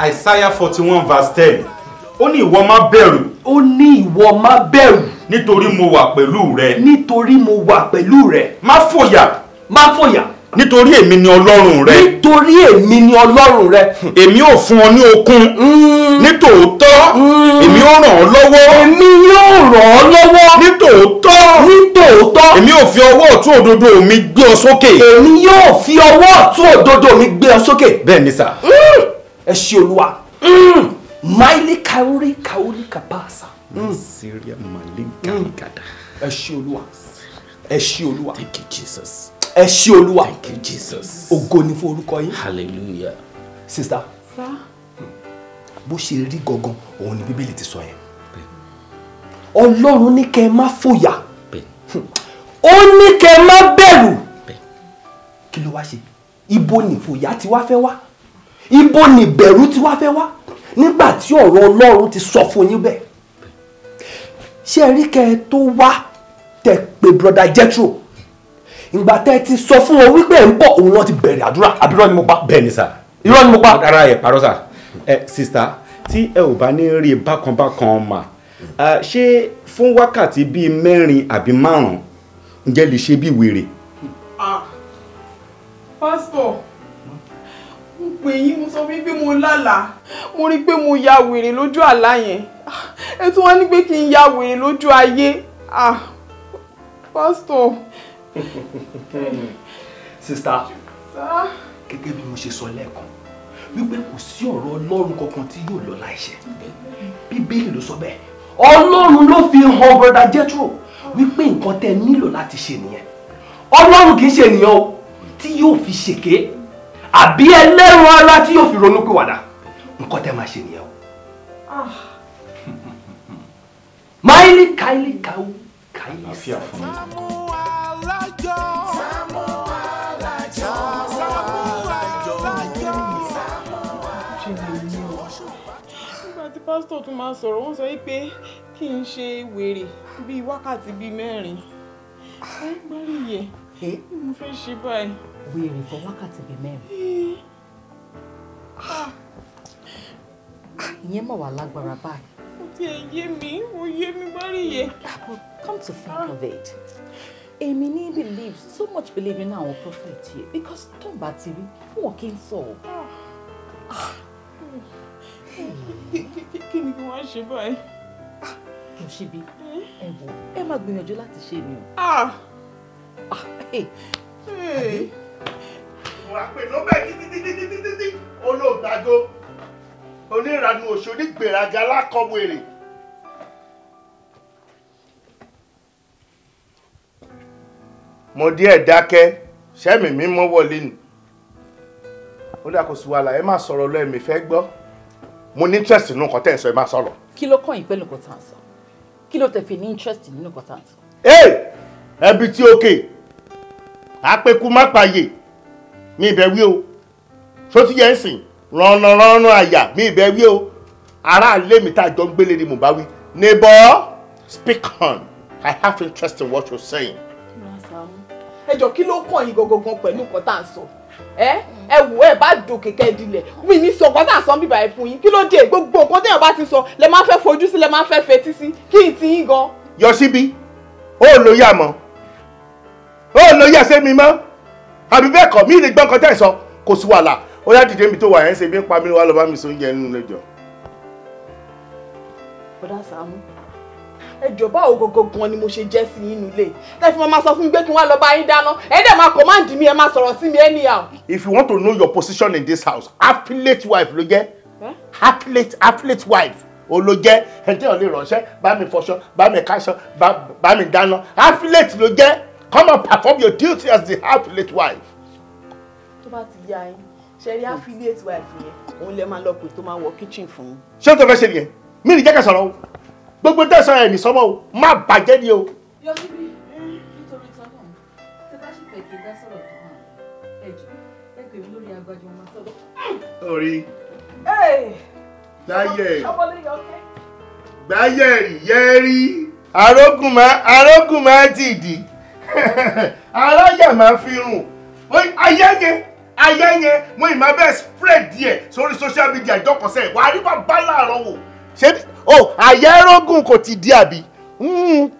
S14: Isaiah 41 verse 10. Ó ní ìwọ má bẹ̀rù.
S11: Ó ní ìwọ má bẹ̀rù.
S14: Nítorí mo wà pẹ̀lú rẹ.
S11: Nítorí mo wà pẹ̀lú rẹ.
S14: Má fòyà.
S11: Má fòyà.
S14: Nítorí èmi ni Ọlọ́run rẹ.
S11: Nítorí èmi ni Ọlọ́run rẹ.
S14: Èmi ò fún ọ ní okun. Nítòótọ́. Èmi ò ràn ọ́ lọ́wọ́.
S11: Èmi yóò ràn ọ́ lọ́wọ́.
S14: Nítòótọ́.
S11: Nítòótọ́.
S14: Èmi ò fi ọwọ́ ọ̀tún òdodo mi gbé ọ sókè.
S11: Èmi yóò fi ọwọ́ ọ̀tún òdodo mi gbé ọ sókè.
S14: Bẹ́ẹ̀ ni sà.
S11: Ẹ ṣé Olúwa. Maili kauri kauri kapasa.
S14: Syria malinka.
S11: Ẹ ṣé Olúwa. Ẹ ṣé Olúwa.
S14: Thank you Jesus.
S11: Ẹ ṣé Olúwa.
S14: Thank you Jesus.
S11: Ògo ni fún orúkọ yín.
S14: Hallelujah.
S11: Sister.
S2: Sir.
S11: Bó ṣe rí gangan òun ni Bíbélì ti sọ yẹn. Ọlọ́run ní kẹ́ ẹ má fòyà. Ó ní kẹ́ ẹ má bẹ̀rù. Kí ló wá ṣe? Ibo ni ìfòyà ti wá fẹ́ wá? Ibo ni ìbẹ̀rù ti wá fẹ́ wá? Nígbà tí ọ̀rọ̀ Ọlọ́run ti sọ fún yín bẹ́ẹ̀. Ṣé ẹ rí kẹ́ ẹ tó wá tẹ pé Brother Jethro? Ìgbà tẹ́ ti sọ fún wọn wípé ẹ̀ ń bọ̀, òun náà ti bẹ̀rẹ̀ àdúrà. Àdúrà ni mo pa.
S14: Bẹ́ẹ̀ ni sà.
S11: Irọ́ ni mo pa.
S14: Rárá ẹ̀ parọ́ sà. Ẹ sista, tí ẹ ò bá ní rí bákan bákan mà, ṣé fún wákàtí bíi 4 àbí 5 ǹjẹ́ lè ṣe bí wèrè?
S2: Pásítọ̀, mo pè yín, mo sọ wípé mo lálàá, mo rí pé mo ya wèrè lójú àlá yẹn. Ẹ tún wá ní pé kí n ya wèrè lójú ayé. Pásítọ̀.
S11: Sista, gẹ́gẹ́ bí mo ṣe sọ lẹ́ẹ̀kan wípé kò sí ọ̀rọ̀ Ọlọ́run kankan tí yóò lọ láìṣẹ. Bíbélì ló sọ bẹ́ẹ̀. Ọlọ́run ló fi hàn Brother Jethro wípé nǹkan tẹ́ nílò láti ṣe nìyẹn. Ọlọ́run kì í ṣe ènìyàn o tí yóò fi ṣèké àbí ẹlẹ́ran ara tí yóò fi ronúpìwàdà. Nǹkan tẹ́ máa ṣe nìyẹn o. Máìlì káìlì káwù káìlì.
S14: Àlàáfíà fún mi.
S2: Nígbà tí pásítọ̀ tún máa sọ̀rọ̀, wọ́n sọ wípé kí n ṣe wèrè bíi wákàtí bíi 4. Ẹ gbárí yẹ, kí mo fẹ́ ṣe báyìí?
S4: Wèrè fún wákàtí bíi 4. Ìyẹn mà wà lágbára báyìí.
S2: Ó ti ẹ̀ yé mi, ó yé mi gbárí yẹ.
S4: But come to think of it, èmi ní believe so much believe in àwọn prophet yìí because tó ń bá ti rí wọn kì í sọ.
S2: Kí ni kí wọ́n ṣe báyìí?
S4: Mo ṣe bí ẹ wò ẹ máa gbìyànjú láti ṣe ni o.
S3: Mo wá pè lọ́bẹ̀ títí títí títí títí olóògbàgo onírànú òṣò onígbèraga alákọ̀wérè. Mo díẹ̀ dákẹ́ sẹ́mi mímọ́ wọlé ni. Ó dà kó sí wàhálà, ẹ má sọ̀rọ̀ lọ, ẹ̀mí fẹ́ gbọ́. Mo ní interest nínú nǹkan tẹ́ ẹ̀ sọ, ẹ má sọ̀rọ̀.
S4: Kí ló kàn yín pẹ̀lú nǹkan tá à ń sọ? Kí ló tẹ̀ fi ní interest nínú nǹkan tá à ń sọ?
S3: Ẹbí tí òkè àpẹkù má pààyè mi ìbẹ̀ wí o. Ṣó ti yẹ ń sìn? Rànranràn àyà mi ìbẹ́ wí o. Ará ilé mi tá a jọ ń gbélé ni mo bá wí. Neighbor, speak on. I have interest in what you're saying.
S2: Ẹ jọ̀ọ́, kí ló kàn yín gangan pẹ̀lú nǹkan tá à ń sọ? Ẹ wò, ẹ bá dòkè kẹ́ẹ̀dilẹ̀ mi ní sọ nǹkan tá à ń sọ bíbá ẹ fún yín. Kí ló dé? Gbogbo nǹkan téèyàn bá ti sọ lẹ máa fẹ́ fojú sí, lẹ máa fẹ́ fetí sí. Kí n ti yín gan.
S3: Yọ síbí, ó ló yà mọ́, ó ló yà sẹ́mi mọ́, àbí bẹ́ẹ̀ kọ́ mi lè gbọ́ nǹkan tẹ́ ẹ̀ sọ, kò sí wàhálà. Ó yá, dìde mi tó wà ẹ̀ ń ṣe bí ń pa mí, wá lọ bá mi sọ oúnjẹ nínú lẹ́jọ́.
S2: Bọ́dà Sàámú, ẹ jọ̀ọ́, báwo gangan ni mo ṣe jẹ́ sí yín nílé tẹ́ fi máa sọ fún mi pé kí wọ́n lọ bá yín dáná? Ẹ dẹ̀ máa command mi, ẹ máa sọ̀rọ̀ sí mi anyhow.
S3: If you want to know your position in this house, affiliate wife ló jẹ́. Affiliate wife o ló jẹ́. Ẹni tí wọ́n lè ránṣẹ́, bá mi fọṣọ, bá mi káṣọ, bá mi dáná, affiliate ló jẹ́. Come and perform your duty as the affiliate wife.
S2: Tó bá ti yá yín, ṣe rí affiliate wife yẹn, òun lè máa lọ pè tó máa wọ kitchen fún yín.
S3: Ṣé o tó fẹ́ ṣe nìyẹn? Mi ní jẹ́ ká sọ̀rọ̀ o. Gbogbo tẹ̀sán ẹ̀ ní sọ́mọ́ o, má bàjẹ́ ni o.
S4: Yọsíbí, nítorí tọ́lọ́, tẹ bá sì fẹ́ kí n dá sọ̀rọ̀ tó hàn, ẹ jù ẹ pè mí lórí agbájú wọn máa sọ̀rọ̀.
S3: Orí gbáyẹ̀ gbáyẹ̀ yẹ́rí, arógùn máa dìdì, aráyà máa fi rùn ayẹyẹ ayẹyẹ. Mo ì máa bẹ́ẹ̀ spread díẹ̀ sórí social media ìjọkọ̀sẹ̀, wàá rí bàbá láàárọ̀ wò. Ṣé o àyà ẹrógùn kò ti di àbí?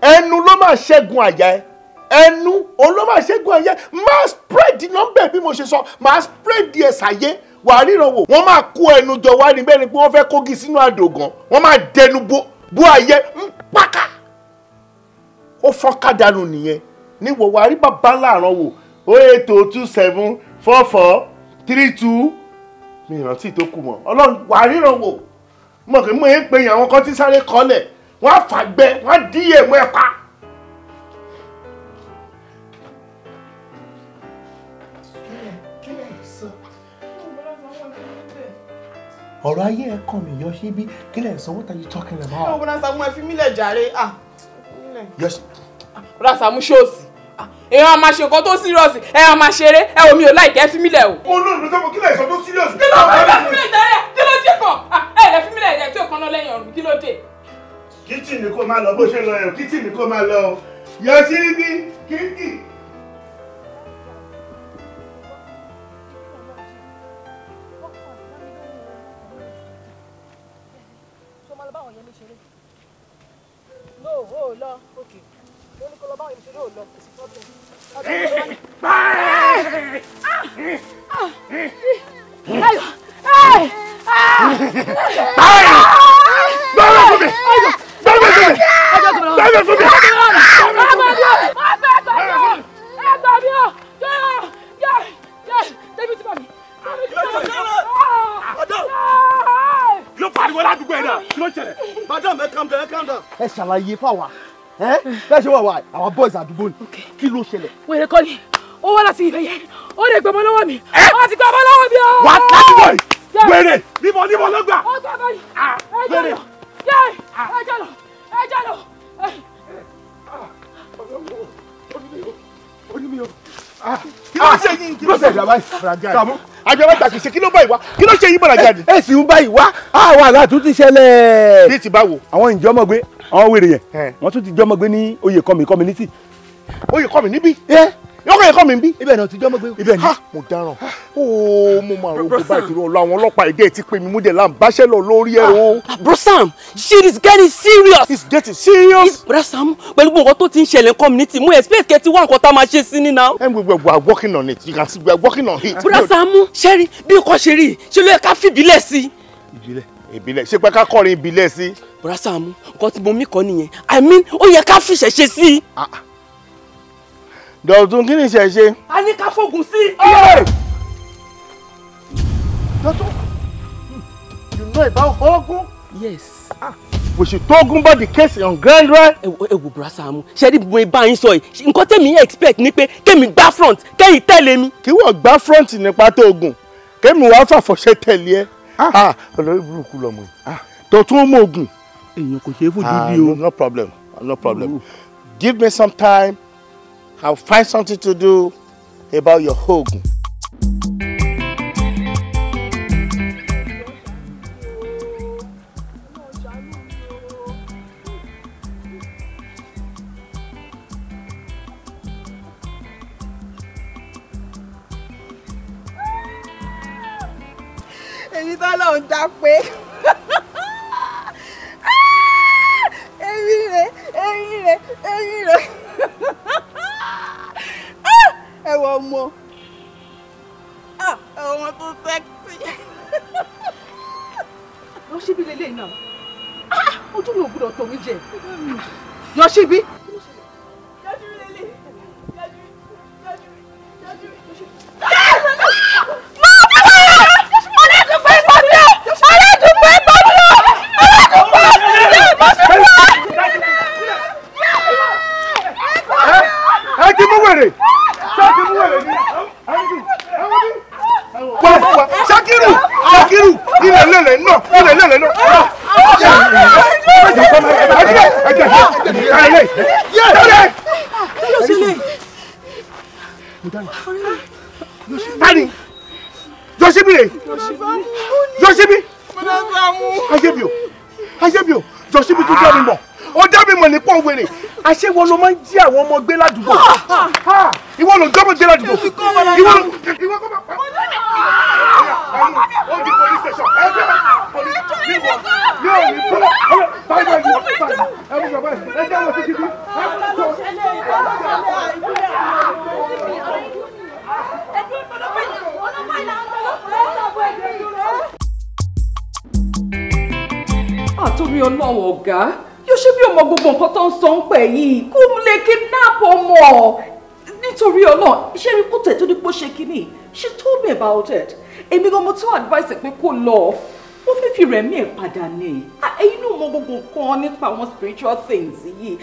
S3: Ẹnu ló máa ṣẹ́gun àyà ẹ, ẹnu òun ló máa ṣẹ́gun àyà ẹ. Máa spread nọ́mbẹ̀ bí mo ṣe sọ, máa spread díẹ̀ ṣàyé, wàá ríran wò. Wọ́n máa kó ẹnu jọ wá ní bẹ́ẹ̀ ni pé wọ́n fẹ́ kógi sínú àdògán, wọ́n máa dẹnu bó ayé ń pàkà, ó fọ́nká dànù nìyẹn. Níwọ̀ wàá rí bàbá láàárọ̀ wò. 080274432, mi ìrántí tó kù mọ́. Ọlọ́run, wàá ríran wò. Mọ̀ kí mo ń pe àwọn kan tí sáré kọ́lẹ̀, wọ́n á fàgbẹ́, wọ́n á díyè mọ́ ẹ pa. Ọ̀rọ̀ ayé ẹ̀ kàn mí. Yọ síbí, kí lẹ̀ ń sọ? What are you talking about?
S2: Ẹ wò, Bọ́dà Sàámú, ẹ fi mí lẹ̀ jàre.
S3: Yọ sí.
S2: Bọ́dà Sàámú, ṣóòsì èèyàn máa ṣe nǹkan tó serious, ẹ máa ṣeré. Ẹ wò, mi ò like ẹ́, fi mí lẹ̀ o.
S3: Olóòtú sọ́kò, kí lẹ̀ sọ tó serious?
S2: Kí ló dé? Ẹ fi mí lẹ̀ jàre, kí ló dé kàn? Ẹ lẹ fi mí lẹ̀ tí ò kan náà lẹ́yìn ọ̀run, kí ló dé?
S3: Kitchen ni kò máa lọ, bó ṣe lọ yẹn, kitchen ni kò máa lọ. Yọ síbí kíkì.
S8: No, ó lọ. Okay. Ó ní kó lọ bá àwọn yẹn ṣeré, ó lọ. Kò sí problem. Ayọ̀!
S7: Gbọ́dọ̀ fún mi! Gbọ́dọ̀ fún mi! Gbọ́dọ̀ fún mi!
S8: Ẹgbà mi o! Débi tí bá mi!
S7: Kí ló pariwo ládùúgbò ẹ̀ náà? Kí ló ṣẹlẹ̀?
S5: Madam, ẹ calm down, ẹ calm down. Ẹ ṣàlàyé fáwa ẹ bẹ́ẹ̀ ṣe wà wá, àwọn boys àdúgbò ni. Kí ló ṣẹlẹ̀?
S8: Wèrè kọ́ ni, ó wá láti ibẹ̀ yẹn, ó lè gbọmọ lọ́wọ́ mi, ó ti gbọmọ lọ́wọ́ mi o.
S7: Wà á ládùúgbò yìí, wèrè níbo níbo ló gbà?
S8: Ó gbà báyìí, ẹ jẹ́ lọ, ẹ jẹ́ lọ, ẹ jẹ́ lọ.
S3: Kí ló ṣe yín? Kí ló ṣe yín? Àjọ bá tàkì ṣe, kí ló bá ìwá? Kí ló ṣe yín, bọ̀dà jáde?
S10: Ẹ sì ń bá ìwá, àwọn àlá tún ti ṣẹlẹ̀.
S3: Bí ti báwo?
S10: Àwọn ìjọmọ̀gbé, àwọn wèrè yẹn, wọ́n tún ti jọmọ̀gbé ní Oyèkọ́mi community.
S3: Oyèkọ́mi níbí? Oyèkọ́mi níbí?
S10: Ibẹ̀ náà ti jọmọ̀gbé. Ibẹ̀ ni.
S3: Mo dáràn ooo, mo máa rògbò báyìí torí ọlọ àwọn ọlọ́pàá èdè ti pè mí, mú dẹ̀ là ń báṣẹ́ lọ lórí ẹ̀ o.
S11: Bro Sam, shit is getting serious.
S3: It's getting serious.
S11: Bro Sam, pẹ̀lú gbogbo nǹkan tó ti ń ṣẹlẹ̀ ní community, mo expect kẹ́ ti wá nǹkan tá a máa ṣe sí ni now.
S3: And we are working on it. You can see we are working on it.
S11: Bro Sam, ṣẹ́rí bí nǹkan ṣe rí, ṣe ló yẹ ká fìbílẹ̀ sí.
S3: Ìbílẹ̀, ìbílẹ̀, ṣé pé ká kọrin ìbílẹ̀ sí?
S11: Bro Sam, nǹkan tí mo mí kọ́ nìyẹn. I mean, ó yẹ ká fìṣẹ̀ṣe sí.
S3: Dọ̀tun, kí ni ìṣẹ̀ṣe?
S11: A ní ká fògùn sí.
S3: Dọ̀tun, you know about Ogun?
S11: Yes.
S3: We should talk about the case on ground, right?
S11: Ẹ wo, Bro Sàámú, ṣe rí mo bá yín sọ yìí, nǹkan tẹ̀mí expect ni pé kémi gbá front, kẹ́yìn tẹ̀lé mi.
S3: Kí wọ́n gbá front nípa tó ogun, kémi wàá fàfọ̀ṣẹ́ tẹ̀lé ẹ. Olórí burúkú lọmọ yìí. Dọ̀tun, ó mọ ogun.
S10: Èèyàn kò ṣeé fojú di o.
S3: No problem, no problem. Give me some time. I'll find something to do about your ogun.
S2: Èmi tọ́lọ̀ ń dá pé. Èmi rè, èmi rè, èmi rè. Ẹ wọ ọmọ. Ẹ wọ ọmọ tó sẹ́ksì. Lọ síbi lélẹ̀ náà. Ojú mi ò gbúdọ̀ tọ̀ mí jẹ. Yọ síbi.
S3: Ẹ ti mú wèrè. Ṣé ti mú wèrè ni? Ṣakiru, Ṣakiru, ilẹ̀ lẹ́lẹ̀ náà, ilẹ̀ lẹ́lẹ̀ náà. Tani, Yosibi rè, Yosibi, Ayébíò, Ayébíò, Yosibi tó dá mi mọ̀, ó dá mi mọ̀ nípa wèrè, àṣé ìwọ ló máa ń jí àwọn ọmọ gbé ládùúgbò, ìwọ ló ń jọ́mọ̀ gbé ládùúgbò, ìwọ ló ìwọ kọ́ máa. Ó di police station, ẹ jẹ́ police, yóò ní kọ́lá, báyìí báyìí báyìí, ẹ mú bàbá ẹ jẹ́ lọ sí kíkí.
S4: Àtòrí Ọlọ́run ọ̀gá, yóò ṣe bí ọmọ gbogbo nǹkan tó ń sọ ń pẹ̀ yìí kó lè kidnap ọmọ nítorí Ọlọ́run. Ṣé rí kó tẹ̀ tó ní pé ó ṣe kínní? She told me about it. Èmi gan mo tún advice pé kó lọ. Wọ́n fẹ́ fi rẹ̀mí ẹ̀ padà ní. Ẹ̀yin náà mọ gbogbo nǹkan nípa àwọn spiritual things yìí.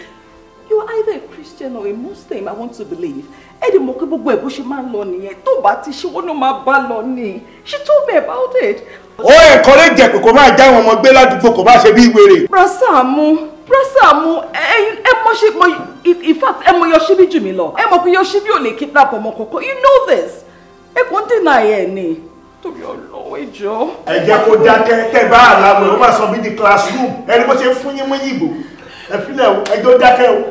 S4: You are either a Christian or a Muslim, I want to believe. Ẹ dì mọ̀ pé gbogbo ẹ̀ bó ṣe máa ń lọ nìyẹn. Tó bá ti ṣe wọ́n náà máa bá lọ ni. She told me about it.
S3: Ó encourage ẹ̀ pé kó máa já àwọn ọmọ gbé ládùúgbò kó máa ṣe bí wèrè.
S4: Rasamu, Rasamu, ẹ mọ̀ ṣe mọ̀, in fact, ẹ mọ̀ Yoshibi jù mí lọ. Ẹ mọ̀ pé Yoshibi ò lè kidnap ọmọ kankan. You know this. Ẹ kò ń deny ẹ ni. Torí Ọlọ́run ẹ jọ̀ọ́.
S3: Ẹ jẹ́ kó dákẹ́ tẹ́ bá àlàmù ẹ̀ ó máa sọ bí di classroom ẹni bó ṣe fún yín mú yìnbó. Ẹ filẹ̀ o, ẹ jẹ́ ó dákẹ́ o.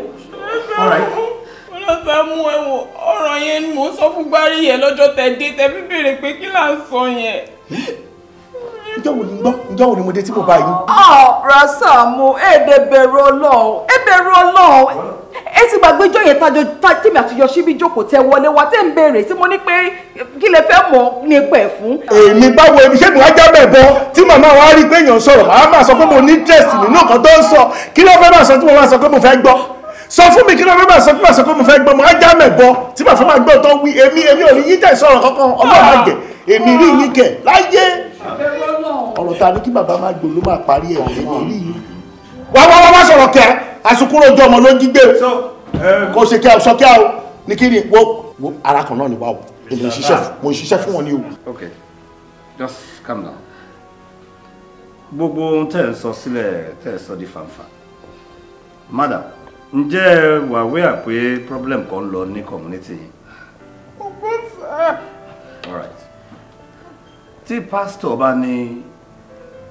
S2: Rasamu, ẹ̀wọ̀n ọ̀rọ̀ yẹn ni mò ń sọ fún Gbárí yẹn lọ́jọ́ tẹ dé tẹ fi béèrè pé kí là ń sọ yẹn.
S3: Ǹjọ́ wo ni gbọ́? Ǹjọ́ wo ni mo dé tí mo bá yín?
S4: Rasamu, ẹ dẹ̀ bẹ̀rù Ọlọ́run, ẹ bẹ̀rù Ọlọ́run. Ẹ ti gbàgbé ijọ́ yẹn tájọ tèmi àti Yoshibi jókòó tẹ wọlé wa tẹ́ ń béèrè tí mo ní pé kí lẹ fẹ́ mọ̀ nípa ẹ̀ fún.
S3: Èmi báwo èmi ṣé mi wá jábẹ̀ bọ tí màmá wa rí pé èèyàn sọ̀rọ̀ màá máa sọ pé mo ní interest nínú nǹkan tó ń sọ kí ló fẹ́ máa sọ tí mo máa sọ pé mo fẹ́ gbọ́. Sọ fún mi kí ló fẹ́ máa sọ tí màá sọ pé mo fẹ́ gbọ́ mo á jábẹ̀ bọ tí màá fẹ́ máa gbọ́ tó wí èmi èmi ò ní yín tẹ̀ sọ̀rọ̀ kankan Ọlọ́run má jẹ́ èmi rí yín kẹ̀ láyé. Ọ̀rọ̀ ta ni kí bàbá máa gbò ló máa parí ẹ̀ èmi rí yín. Wá wá wá wá sọ̀rọ̀ kẹ́ asukuro ojú ọmọ ló ń jí gbé kò ṣe kí a sọ kí a o ní kí ni wo wo ara kan náà ni wá o èmi ń ṣiṣẹ́ mo ń ṣiṣẹ́ fún wọn ni o.
S13: Okay, just calm down. Gbogbo ohun tẹ́ ẹ̀ sọ sílẹ̀ tẹ́ ẹ̀ sọ di fàǹfà. Madam, ǹjẹ́ ẹ wà wíyà pé problem kan lọ ní community yìí? All right. Tí pastor bá ní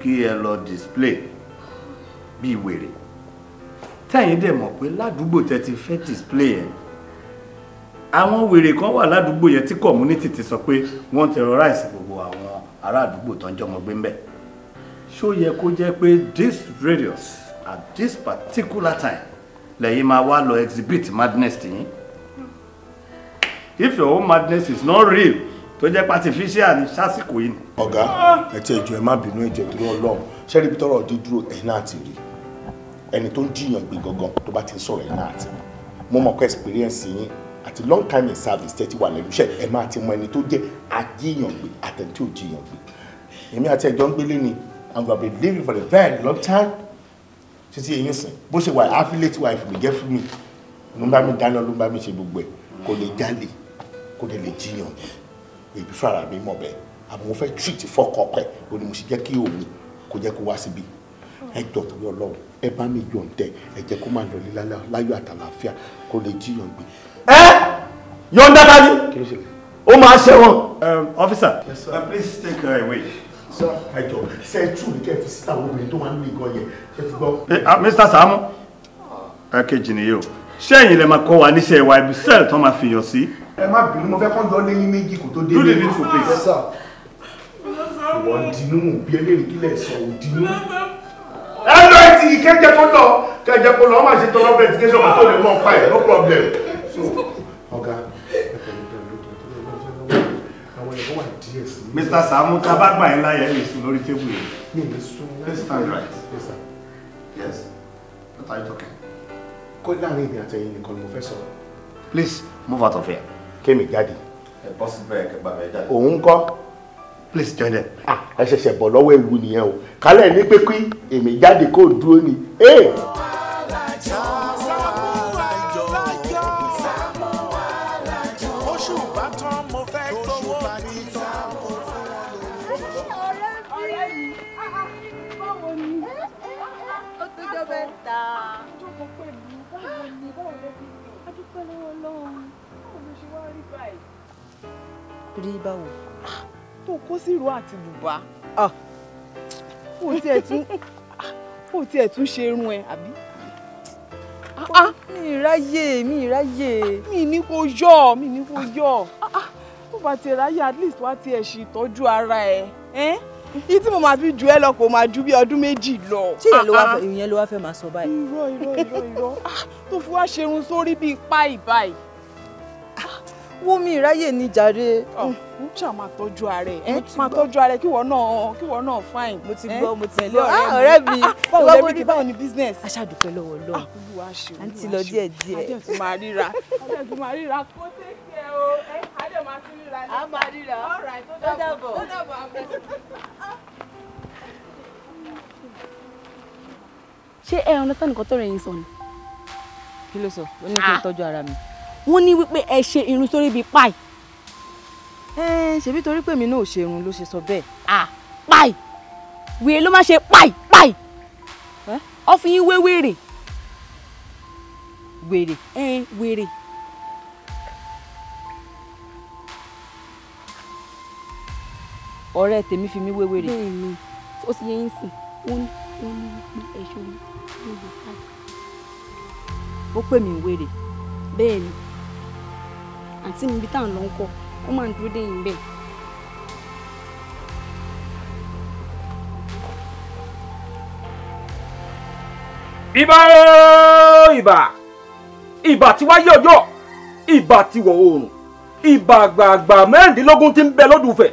S13: kí ẹ lọ display bí wèrè, tẹ́yìn dẹ̀ mọ̀ pé ládùúgbò tẹ́ ti fẹ́ display yẹn, àwọn wèrè kan wà ládùúgbò yẹn tí community ti sọ pé wọ́n terrorize gbogbo àwọn ará àdúgbò tó ń jọmọ gbé ń bẹ̀. Ṣó yẹ kó jẹ́ pé this radius at this particular time lẹ́yìn máa wá lọ exhibit madness tiyín? If your own madness is not real, tó jẹ́ pé artificial ni sásìkò yìí ni.
S3: Ọ̀gá, ẹ ti ẹjọ́ ẹ má bínú ẹjọ́ torí Ọlọ́run ṣé ibi tọ́rọ̀ dé dúró ẹ̀yin náà ti rí ẹni tó ń jiyàn gbé gangan tó bá ti ń sọ̀rọ̀ ẹ̀yin náà ti mọ̀. Mo mọ̀ pé experience yín àti long time in service tẹ́tí wà lẹ́nu iṣẹ́ ẹ máa ti mọ ẹni tó jẹ́ ajíyàn gbé àtẹni tí ò jiyàn gbé. Èmi àti ẹjọ́ ń gbélé ni and we have been living for a very long time. Títí eyín sìn bó ṣe wà affiliate wife ló jẹ́ fún mi ló ń bá mi dáná ló ń bá mi ṣe gbogbo ẹ̀ kò lè jalè kò lè lè jiyàn gbé èbí fúnra mi mọ̀ bẹ́ẹ̀ àmọ́ mo fẹ́ treat fọ́kọ pẹ̀ ó ní mo ṣe jẹ́ kí òun kó jẹ́ kó wá síbi ẹ jọ̀ọ́ torí Ọlọ́run ẹ bá mi yọ̀ǹdẹ̀ ẹ jẹ́ kó máa lọ ní láyọ̀ àtàlàáfíà kó lè jíyàn gbé.
S13: Ẹ yọ̀ǹda ta ni ó máa ṣẹ̀wọ̀n. Officer, yes, sir. Please take her away.
S3: Sir, ẹ jọ̀ọ́ ṣe tú ní kẹ́ fi síta àwọn obìnrin tó máa ń lè gan yẹn ṣe ti gbọ́.
S13: Mr. Saamu, ẹ kejì nìyí o, ṣé ẹ̀yin lè máa kọ́ wa níṣẹ́ wa ibi sẹ́ẹ̀lì tán máa fi yàn sí.
S3: Ẹ má bínú mo fẹ́ kọ́ yọ lẹ́yìn méjì kó tó dé.
S13: Do the needful, please.
S3: Yes, sir. Ìwọ ń dinú bí eléyìí kílẹ̀ sọ ò dinú. Ẹ lọ etí kẹjẹ kó lọ kẹjẹ kó lọ ọ máa ṣe tọrọ verification kó tó lè mọ pa ẹ, no problem. So ọ̀gá àwọn ẹ̀kọ́ wà díẹ̀ sí.
S13: Mr. Saamu, tá a bá gbà yín láyè ẹ lè sùn lórí tébù yìí.
S3: Mi ò lè sùn.
S13: Please stand right.
S3: Yes, sir.
S13: Yes. What are you talking?
S3: Kó láàrin èmi àtẹ̀yìn nìkan ni mo fẹ́ sọ.
S13: Please move out of here.
S3: Kémi jáde.
S13: Ẹ bọ́ síbẹ̀ kẹgbà bẹ́ẹ̀ jáde.
S3: Òun kọ́.
S13: Please join them.
S3: Ah, ẹ ṣẹ̀ṣẹ̀ bọ̀ lọ́wọ́ ewu nìyẹn o. Kálẹ̀ ní pé kí èmi jáde kó dúró ni.
S4: Rí báwo.
S2: Tó kó sí ìró àti bùbá. Kò tiẹ̀ tún ṣe irun ẹ àbí.
S4: Mi ráyè, mi ráyè.
S2: Mi ní kó yọ, mi ní kó yọ. Tó bá tiẹ̀ ráyè at least wá tiẹ̀ ṣe ìtọ́jú ara ẹ̀. Yìí tí mo máa fi ju ẹ lọ kò máa ju bí ọdún méjì lọ.
S4: Ṣé ìyẹn ló wá fẹ́ máa sọ báyìí?
S2: Irọ́ irọ́ irọ́ irọ́. Tó fi wá ṣerun sórí bíi páì báyìí.
S4: Wo mi ráyè ní jàre.
S2: Ó ṣáà máa tọ́jú ara ẹ̀, máa tọ́jú ara ẹ̀ kíwọ náà fine.
S4: Mo ti gbọ́, mo ti gbọ́. Ọ̀rẹ́ mi,
S2: báwo lẹ́bí kí báwo ni business?
S4: A ṣàdúpẹ́ lọ́wọ́ Ọlọ́run.
S2: Olúwa ṣe,
S4: à ń ti lọ díẹ̀ díẹ̀.
S2: Adé tún máa ríra. Adé tún máa ríra. Kó tẹ́kẹ̀ o, adé máa tún ríra.
S4: A máa ríra.
S2: All right, ó dàbọ̀. Ó dàbọ̀ àbẹ̀.
S8: Ṣé ẹ understand nǹkan tó rẹ̀ yín sọ ni?
S4: Kí ló sọ? Ó ní kí n tọ́jú ara mi.
S8: Wọ́n ní wípé ẹ ṣe irun sórí bíi páì.
S4: Ṣebí torí pé mi náà ò ṣe irun ló ṣe sọ bẹ́ẹ̀.
S8: Páì wèrè ló máa ṣe páì páì. Ó fi yín wé wèrè.
S4: Wèrè.
S8: Wèrè.
S4: Ọ̀rẹ́ tèmi fi mí wé wèrè.
S8: Bẹ́ẹ̀ni, ó ti yẹ yín sìn. Wọ́n ní wípé ẹ ṣe irun sórí bíi páì.
S4: Ó pè mí wèrè.
S8: Bẹ́ẹ̀ni, àǹtí mi ibi tá à ń lọ ń kọ́, ó máa ń dúró dé yín bẹ́ẹ̀.
S15: Ìbà ooo ìbà, ìbà tí wáyé ọjọ́, ìbà tí wọ̀ oòrùn, ìbà àgbààgbà mẹ́rìndínlógún tí ń bẹ lódùfẹ̀.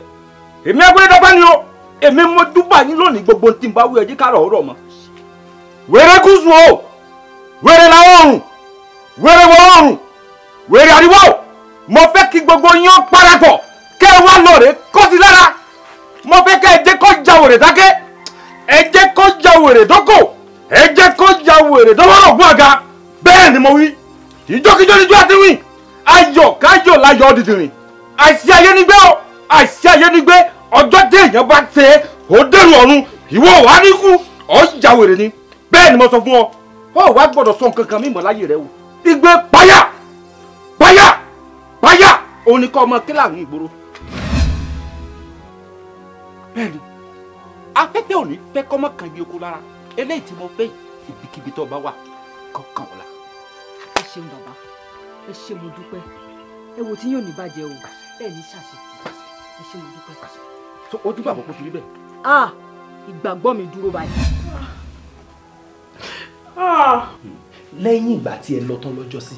S15: Èmi agbẹ́rẹ́ dábàá ni o, èmi mo dúbà yín lónìí gbogbo tí ń bá wí ẹjí kárọ̀ ọ̀rọ̀ mọ́. Wèrè gúúsù o, wèrè làwọn oòrùn, wèrè wọ̀ oòrùn, wèrè àríwá o, mo fẹ́ kí gbogbo yín ó parapọ̀ kẹ́ ẹ wá lọ rè kó sí lára. Mo fẹ́ kẹ́ ẹ jẹ́ kó ja wèrè dákẹ́, ẹ jẹ́ kó ja wèrè dókò, ẹ jẹ́ kó ja wèrè dọ́wọ́rọ̀ gún àga. Bẹ́ẹ̀ ni mo wí, ìjókíjó níjó àti wí, ayọ̀ káyọ̀ láyọ̀ dídìrín. Àìsí ayé nígbé o, àìsí ayé nígbé, ọjọ́ tí èèyàn bá ṣe é, ó dẹ̀rù ọ̀run, ìwọ wà ní kú, ó ja wèrè ni. Bẹ́ẹ̀ ni mo sọ fún ọ, ó wá gbọ́dọ̀ sọ nǹkan kan mímọ́ láyé rẹ o. Igbe páyà páyà páyà òun ni kọ́ ọmọ kí láàrin ìgboro. Bẹ́ẹ̀ni, afẹ́fẹ́ ò ní fẹ́ kọ́mọ kan yí oko lára. Eléyìí tí mo fẹ́ ibikíbi tó bá wà kọ̀ọ̀kan ọ̀la.
S4: Ẹ ṣeun bàbá, ẹ ṣe mo dúpẹ́. Ẹ wo tí yóò ní bàjẹ́ o, ẹ ní ṣàṣetì. Ẹ ṣe mo dúpẹ́.
S15: So ojú bàbá kò ti rí bẹ́ẹ̀.
S4: Ah, ìgbàgbọ́ mi dúró báyìí.
S10: Lẹ́yìn ìgbà tí ẹ lọ tán lọ́jọ́ sí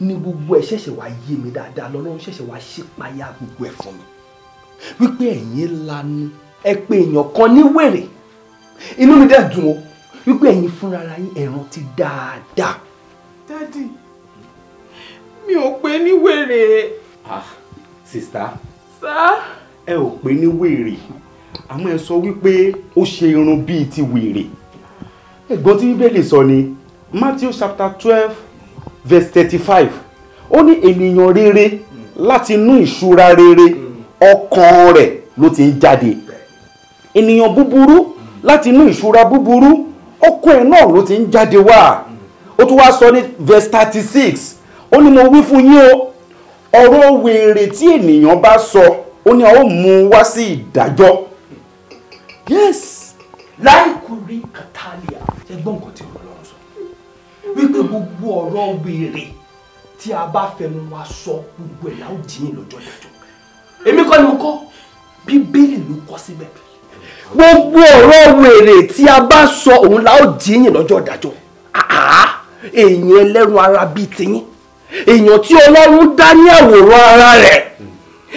S10: ni gbogbo ẹ ṣẹ̀ṣẹ̀ wá yé mi dáadáa, lọ́lọ́run ṣẹ̀ṣẹ̀ wá ṣípayá gbogbo ẹ̀ fún mi wípé ẹ̀yin lanu ẹ pé èèyàn kan ní wèrè. Inú mi dẹ̀ dùn o wípé ẹ̀yin fúnra ara yín ẹ rántí dáadáa.
S2: Dádì, mi ò pè ní wèrè.
S14: Ah, sista.
S2: Sá.
S14: Ẹ ò pè ní wèrè, àmọ́ ẹ sọ wípé ó ṣe irun bíi ti wèrè. Ẹ̀gbọ́n tí Bíbélì sọ ni Matthew chapter 12 verse 35. Ó ní ènìyàn rere láti inú ìṣúra rere ọkàn rẹ̀ ló ti ń jáde. Ènìyàn búburú láti inú ìṣúra búburú ọkàn ẹ̀ náà ló ti ń jáde wá. Ó tún wá sọ ní verse 36. Ó ní mo wí fún yín o, ọ̀rọ̀ wèrè tí ènìyàn bá sọ, ó ní a ó mú wá sí ìdájọ́. Yes.
S10: Láìkúrí kàtàlíà, ṣe gbọ́ nǹkan tí Ọlọ́run sọ wípé gbogbo ọ̀rọ̀ wèrè tí a bá fẹnu wa sọ gbogbo ẹ̀ la ó jiyìn lọ́jọ́ ìdájọ́. Èmi kọ́ ni mo kọ́, Bíbélì ló kọ síbẹ̀. Gbogbo ọ̀rọ̀ wèrè tí a bá sọ òun la ó jíyìn lọ́jọ́ ìdájọ́. Èèyàn ẹlẹ́run ara bíi tiyín, èèyàn tí Ọlọ́run dá ní àwòrán ara rẹ̀,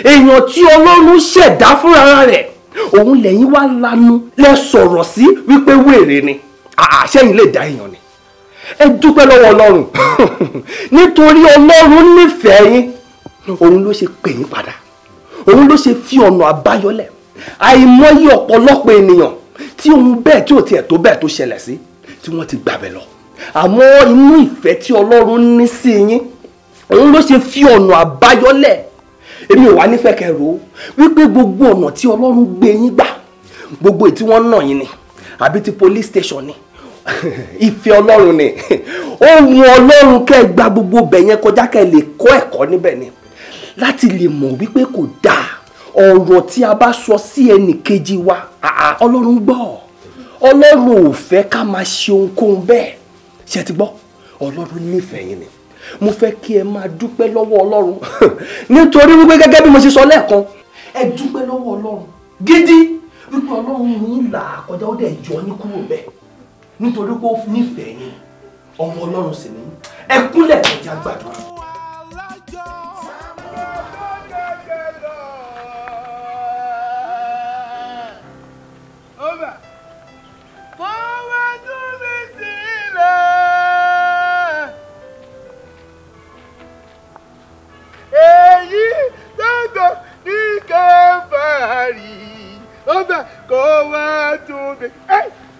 S10: èèyàn tí Ọlọ́run ṣẹ̀dá fúnra rẹ̀, òun lẹ́yìn wá lanu lẹ sọ̀rọ̀ sí wípé wèrè ni. Ṣẹ́yìn lè dá èèyàn ni? Ẹ dúpẹ́ lọ́wọ́ Ọlọ́run nítorí Ọlọ́run nífẹ̀ẹ́ yín, òun ló ṣe pè yín padà, òun ló ṣe fi ọ̀nà àbáyọlẹ̀. Àìmọye ọ̀pọ̀lọpọ̀ ènìyàn tí òun bẹ́ẹ̀ tí ò tiẹ̀ tó bẹ́ẹ̀ tó ṣẹlẹ̀ sí tí wọ́n ti gbàbẹ̀ lọ, àmọ́ inú ìfẹ́ tí Ọlọ́run ní sí yín, òun ló ṣe fi ọ̀nà àbáyọlẹ̀. Èmi ò wá nífẹ̀ẹ́ kẹrò wípé gbogbo ọ̀nà tí Ọlọ́run gbé yín gbà, gbogbo èyí tí wọ́n nà yín ni àbí ti police station ni, ìfẹ́ Ọlọ́run ni. Ó wù Ọlọ́run kẹ́ gba gbogbo bẹ̀ yẹn kọjá, kẹ́ lè kọ́ ẹ̀kọ́ níbẹ̀ ni, láti lè mọ̀ wípé kò dáa ọ̀rọ̀ tí a bá sọ sí ẹnì kejì wa. Ọlọ́run gbọ́, Ọlọ́run ò fẹ́ ká máa ṣe ohunkóhun bẹ́ẹ̀. Ṣé ti gbọ́? Ọlọ́run nífẹ̀ẹ́ yín ni. Mo fẹ́ kí ẹ máa dúpẹ́ lọ́wọ́ Ọlọ́run nítorí wípé gẹ́gẹ́ bí mo ṣe sọ lẹ́ẹ̀kan, ẹ dúpẹ́ lọ́wọ́ Ọlọ́run gidi wípé Ọlọ́run yín là kọjá, ó dẹ̀ yọ yín kúrò bẹ́ẹ̀ nítorí pé ó nífẹ̀ẹ́ yín. Ọmọ Ọlọ́run sì ni. Ẹ kúnlẹ̀ kọjá gbàdúrà.
S3: Kó wá tún mi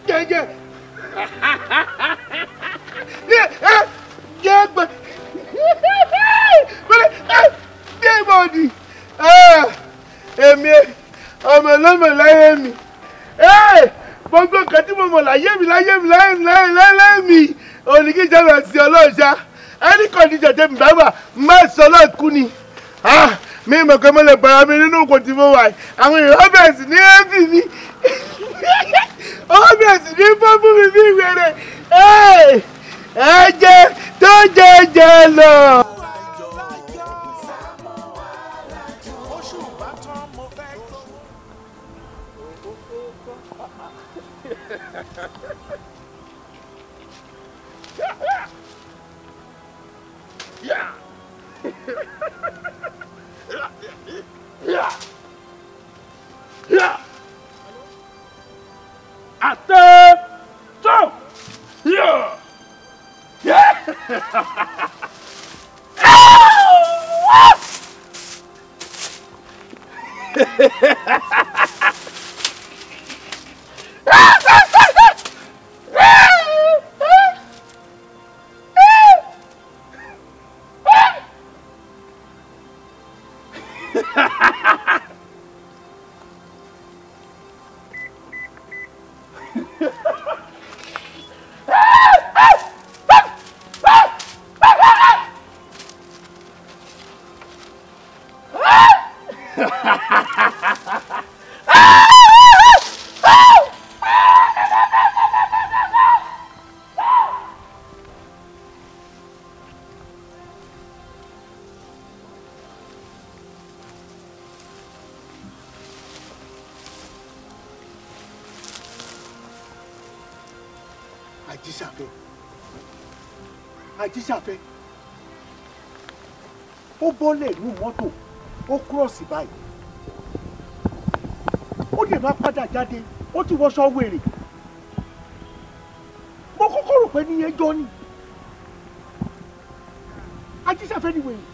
S3: jẹjẹ jẹgbẹ débọdì èmi ọmọ ọlọ́mọ láyé mi, gbogbo nǹkan tí mo mọ̀ láyé mi láyé mi láyé mi láyé mi òní kí ìjọba sí ọlọ́ọ̀ṣà ẹni kọ̀díjà tẹ̀mí bá wà má sọ ọlọ́ọ̀kú ni. Mi mọ̀ pé mo lè bára mi nínú nǹkan tí mo wà yìí. Àwọn èèyàn bẹ̀rẹ̀ sí ní ẹ́bì mi, wọ́n bẹ̀rẹ̀ sí ní fọ́ fún mi bí ìwéré ẹ̀jẹ̀ tó jẹjẹ lọ. Yeah. Yeah. Yeah. Attention. Yeah. Yeah. Ajíṣàfẹ́, Ajíṣàfẹ́, ó bọ́lẹ̀ inú mọ́tò, ó kúrọ̀sì báyìí, ó lè má padà jáde, ó ti wọṣọ wèrè. Mo kọ́kọ́ rò pé níyẹn jọ ni Ajíṣàfẹ́ ni wèrè.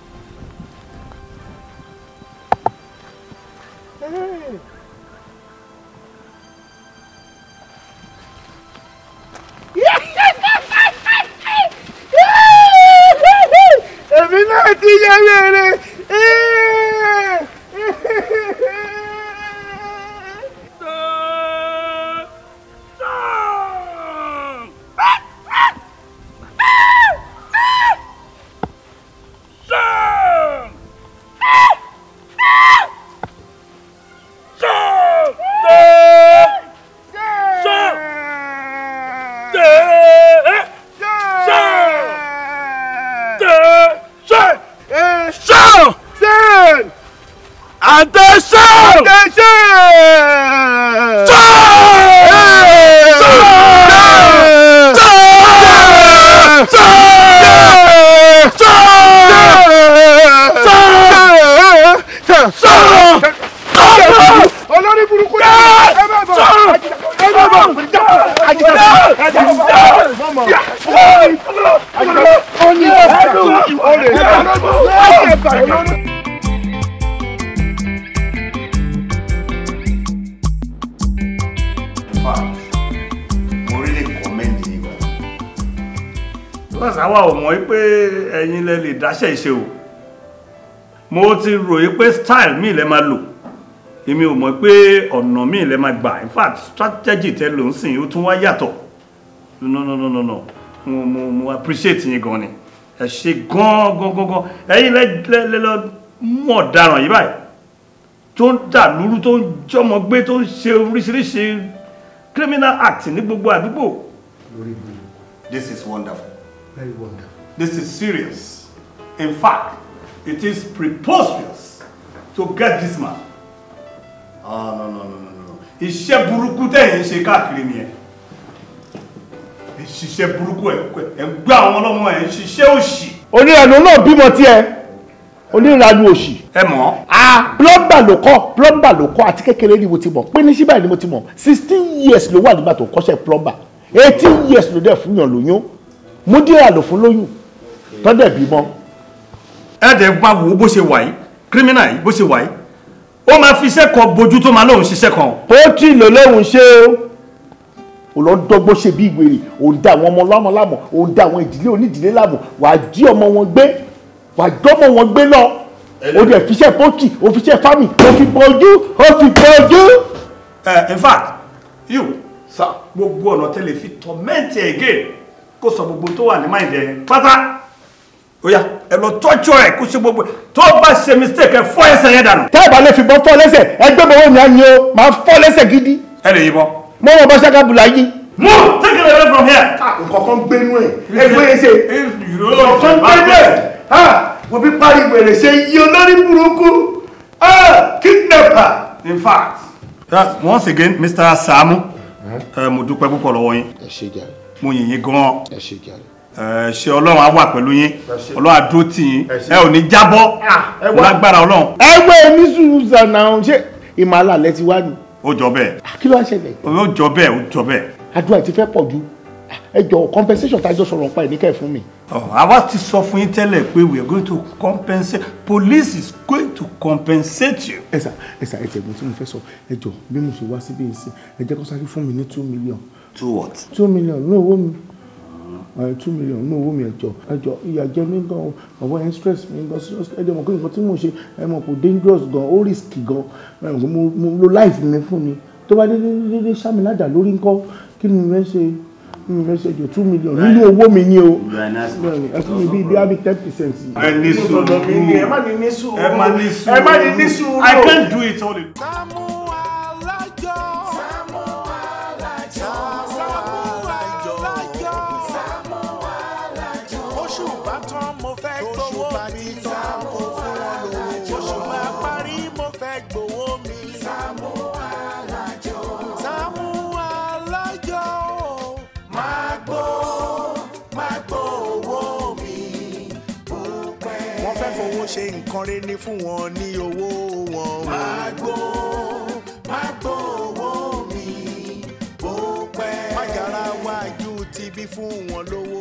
S3: Èmi náà ti yẹ wèrè.
S13: Attention! Attention!
S3: Olórí burúkú ni ẹ bá bọ̀ ẹ bá bọ̀
S14: Mo really commend you.
S13: Because àwa ò mọ̀ pé ẹ̀yin lẹ lè dáṣẹ́ ìṣe o. Mo ti rò pé style mi lẹ máa lò. Èmi ò mọ̀ pé ọ̀nà mi lẹ máa gbà. In fact, strategy tẹ lò ń sìn ó tún wá yàtọ̀. No, no, no, no, no. Mo appreciate yín gan ni. Ẹ ṣe gan gan gan gan. Ẹ̀yin lẹ lọ mú ọ̀daràn yìí báyìí. Tó ń dà lúrú, tó ń jọmọ gbé, tó ń ṣe oríṣiríṣi criminal act ní gbogbo àdúgbò.
S14: This is wonderful.
S3: Very wonderful.
S13: This is serious. In fact, it is preposterous to get this man. Ah, no, no, no, no, no. Iṣẹ́ burúkú tẹ̀yin ṣe káàkiri nìyẹn. Ìṣiṣẹ́ burúkú ẹ̀ ń gbé àwọn ọlọ́mọ ẹ̀ ń ṣiṣẹ́ òṣì.
S3: Onírànú náà bímọ tiẹ̀, onírànú òṣì.
S13: Ẹ mọ̀.
S3: Ah, plumber ló kọ́, plumber ló kọ́ àti kékeré ni mo ti mọ̀, pé ní síbẹ̀ ni mo ti mọ̀. 16 years ló wà nígbà tó kọ́ṣẹ́ plumber, 18 years ló dẹ̀ fún yàn lóyún. Múdìrà ló fún lóyún, tọ́dẹ̀ bímọ.
S13: Ẹ dẹ̀ bá wo bó ṣe wà yìí, criminal yìí bó ṣe wà yìí. Ó máa fi iṣẹ́ kan bojú tó máa lóun ṣiṣẹ́ kan.
S3: Pọ́tì ló lóun ṣe o. Ò lọ dọ́gbọ́n ṣe bí ìwèrè, ò ń da àwọn ọmọ lámọ̀ lámọ̀, ò ń da àwọn ìdílé onídìílé lámọ̀, wàá jí ọmọ wọn gbé, wàá dọ́mọ wọn gbé lọ. Ó dẹ̀ fiṣẹ́ pọ́tì, ó fiṣẹ́ fámì, ó fi bọ́jú, ó fi bọ́jú.
S13: In fact, you, sir, gbogbo ọ̀nà tẹ́lẹ̀ fi torment again kó sọ gbogbo tó wà ní mind ẹ pátá. Ó yá, ẹ lọ tọ́jú ẹ kó ṣe gbogbo tó bá ṣe mistake ẹ fọ́ ẹsẹ̀ yẹn dànù.
S3: Tẹ́ ẹ bá lè fìbọn fọ́ lẹ́sẹ̀, ẹgbẹ́ bọ̀wọ́ mi á ní o, máa fọ́ lẹ́sẹ̀ gidi.
S13: Ẹ lè yìnbọn.
S3: Mo mọ̀ bá ṣàkàbùlà yìí.
S13: Move! Take it away from here.
S3: Nǹkan kan gbénú ẹ̀, ẹgbẹ́ yẹn ṣe. Nǹkan kan gbénú ẹ̀. Mo fi parí wèrè ṣe yí olórí burúkú. Kidnapper.
S13: In fact, once again, Mr. Saamu, mo dúpẹ́ púpọ̀ lọ́wọ́ yín.
S3: Ẹ ṣé jàre.
S13: Mo yìn yín gan-an.
S3: Ẹ ṣé jàre.
S13: Ṣé Ọlọ́run á wà pẹ̀lú yín, Ọlọ́run á dúró tì yín, ẹ ò ní jábọ́ lágbára Ọlọ́run.
S3: Ẹ wé ní sùúrù sànà ṣé ìmàlà lẹ ti wá ni.
S13: Ó jọ bẹ́ẹ̀.
S3: Kí ló wá ṣẹlẹ̀?
S13: Ó jọ bẹ́ẹ̀, ó jọ bẹ́ẹ̀.
S3: Àdúrà ti fẹ́ pọ̀ ju. Ẹ jọ compensation tá a jọ sọ̀rọ̀ nípa ẹ̀ ní kẹ́ ẹ̀ fún mi.
S13: Àwa ti sọ fún yín tẹ́lẹ̀ pé we are going to compensate, police is going to compensate you.
S3: Ẹ sà ẹ sà ẹ tẹ̀gbọ́n tí mo fẹ́ sọ, ẹ jọ bí mo ṣe wá síbí yìí sí, ẹ jẹ́ kó sáré fún mi ní 2 million.
S14: 2 what?
S3: 2 million ní owó mi. 2 million ní owó mi. Ẹjọ ẹjọ ìyà jẹ mí gan, ọwọ́ ẹ̀ ń stress mi gan seriously. Ẹjọ mọ̀ pé nǹkan tí mo ṣe ẹ mọ̀ kò dangerous gan, ó risky gan, mo lo life mi fún mi. Tó bá dédé dédé sámi ládàá lórí ńkọ́, kí ni mo fẹ́ ṣe? Mo fẹ́ ṣe jọ 2 million nínú owó mi ni o. Ẹ fún mi bíi bíi 10%.
S13: Ẹ ní sùúrù,
S3: ẹ má ní ní sùúrù,
S13: ẹ má ní sùúrù,
S3: ẹ má ní ní sùúrù.
S13: I can't do it all.
S1: Ṣe nǹkan rẹ̀ ní fún wọn ní owó wọn. Máa gbó owó mi bó pẹ́. Májàra wájú ti bí fún wọn lówó.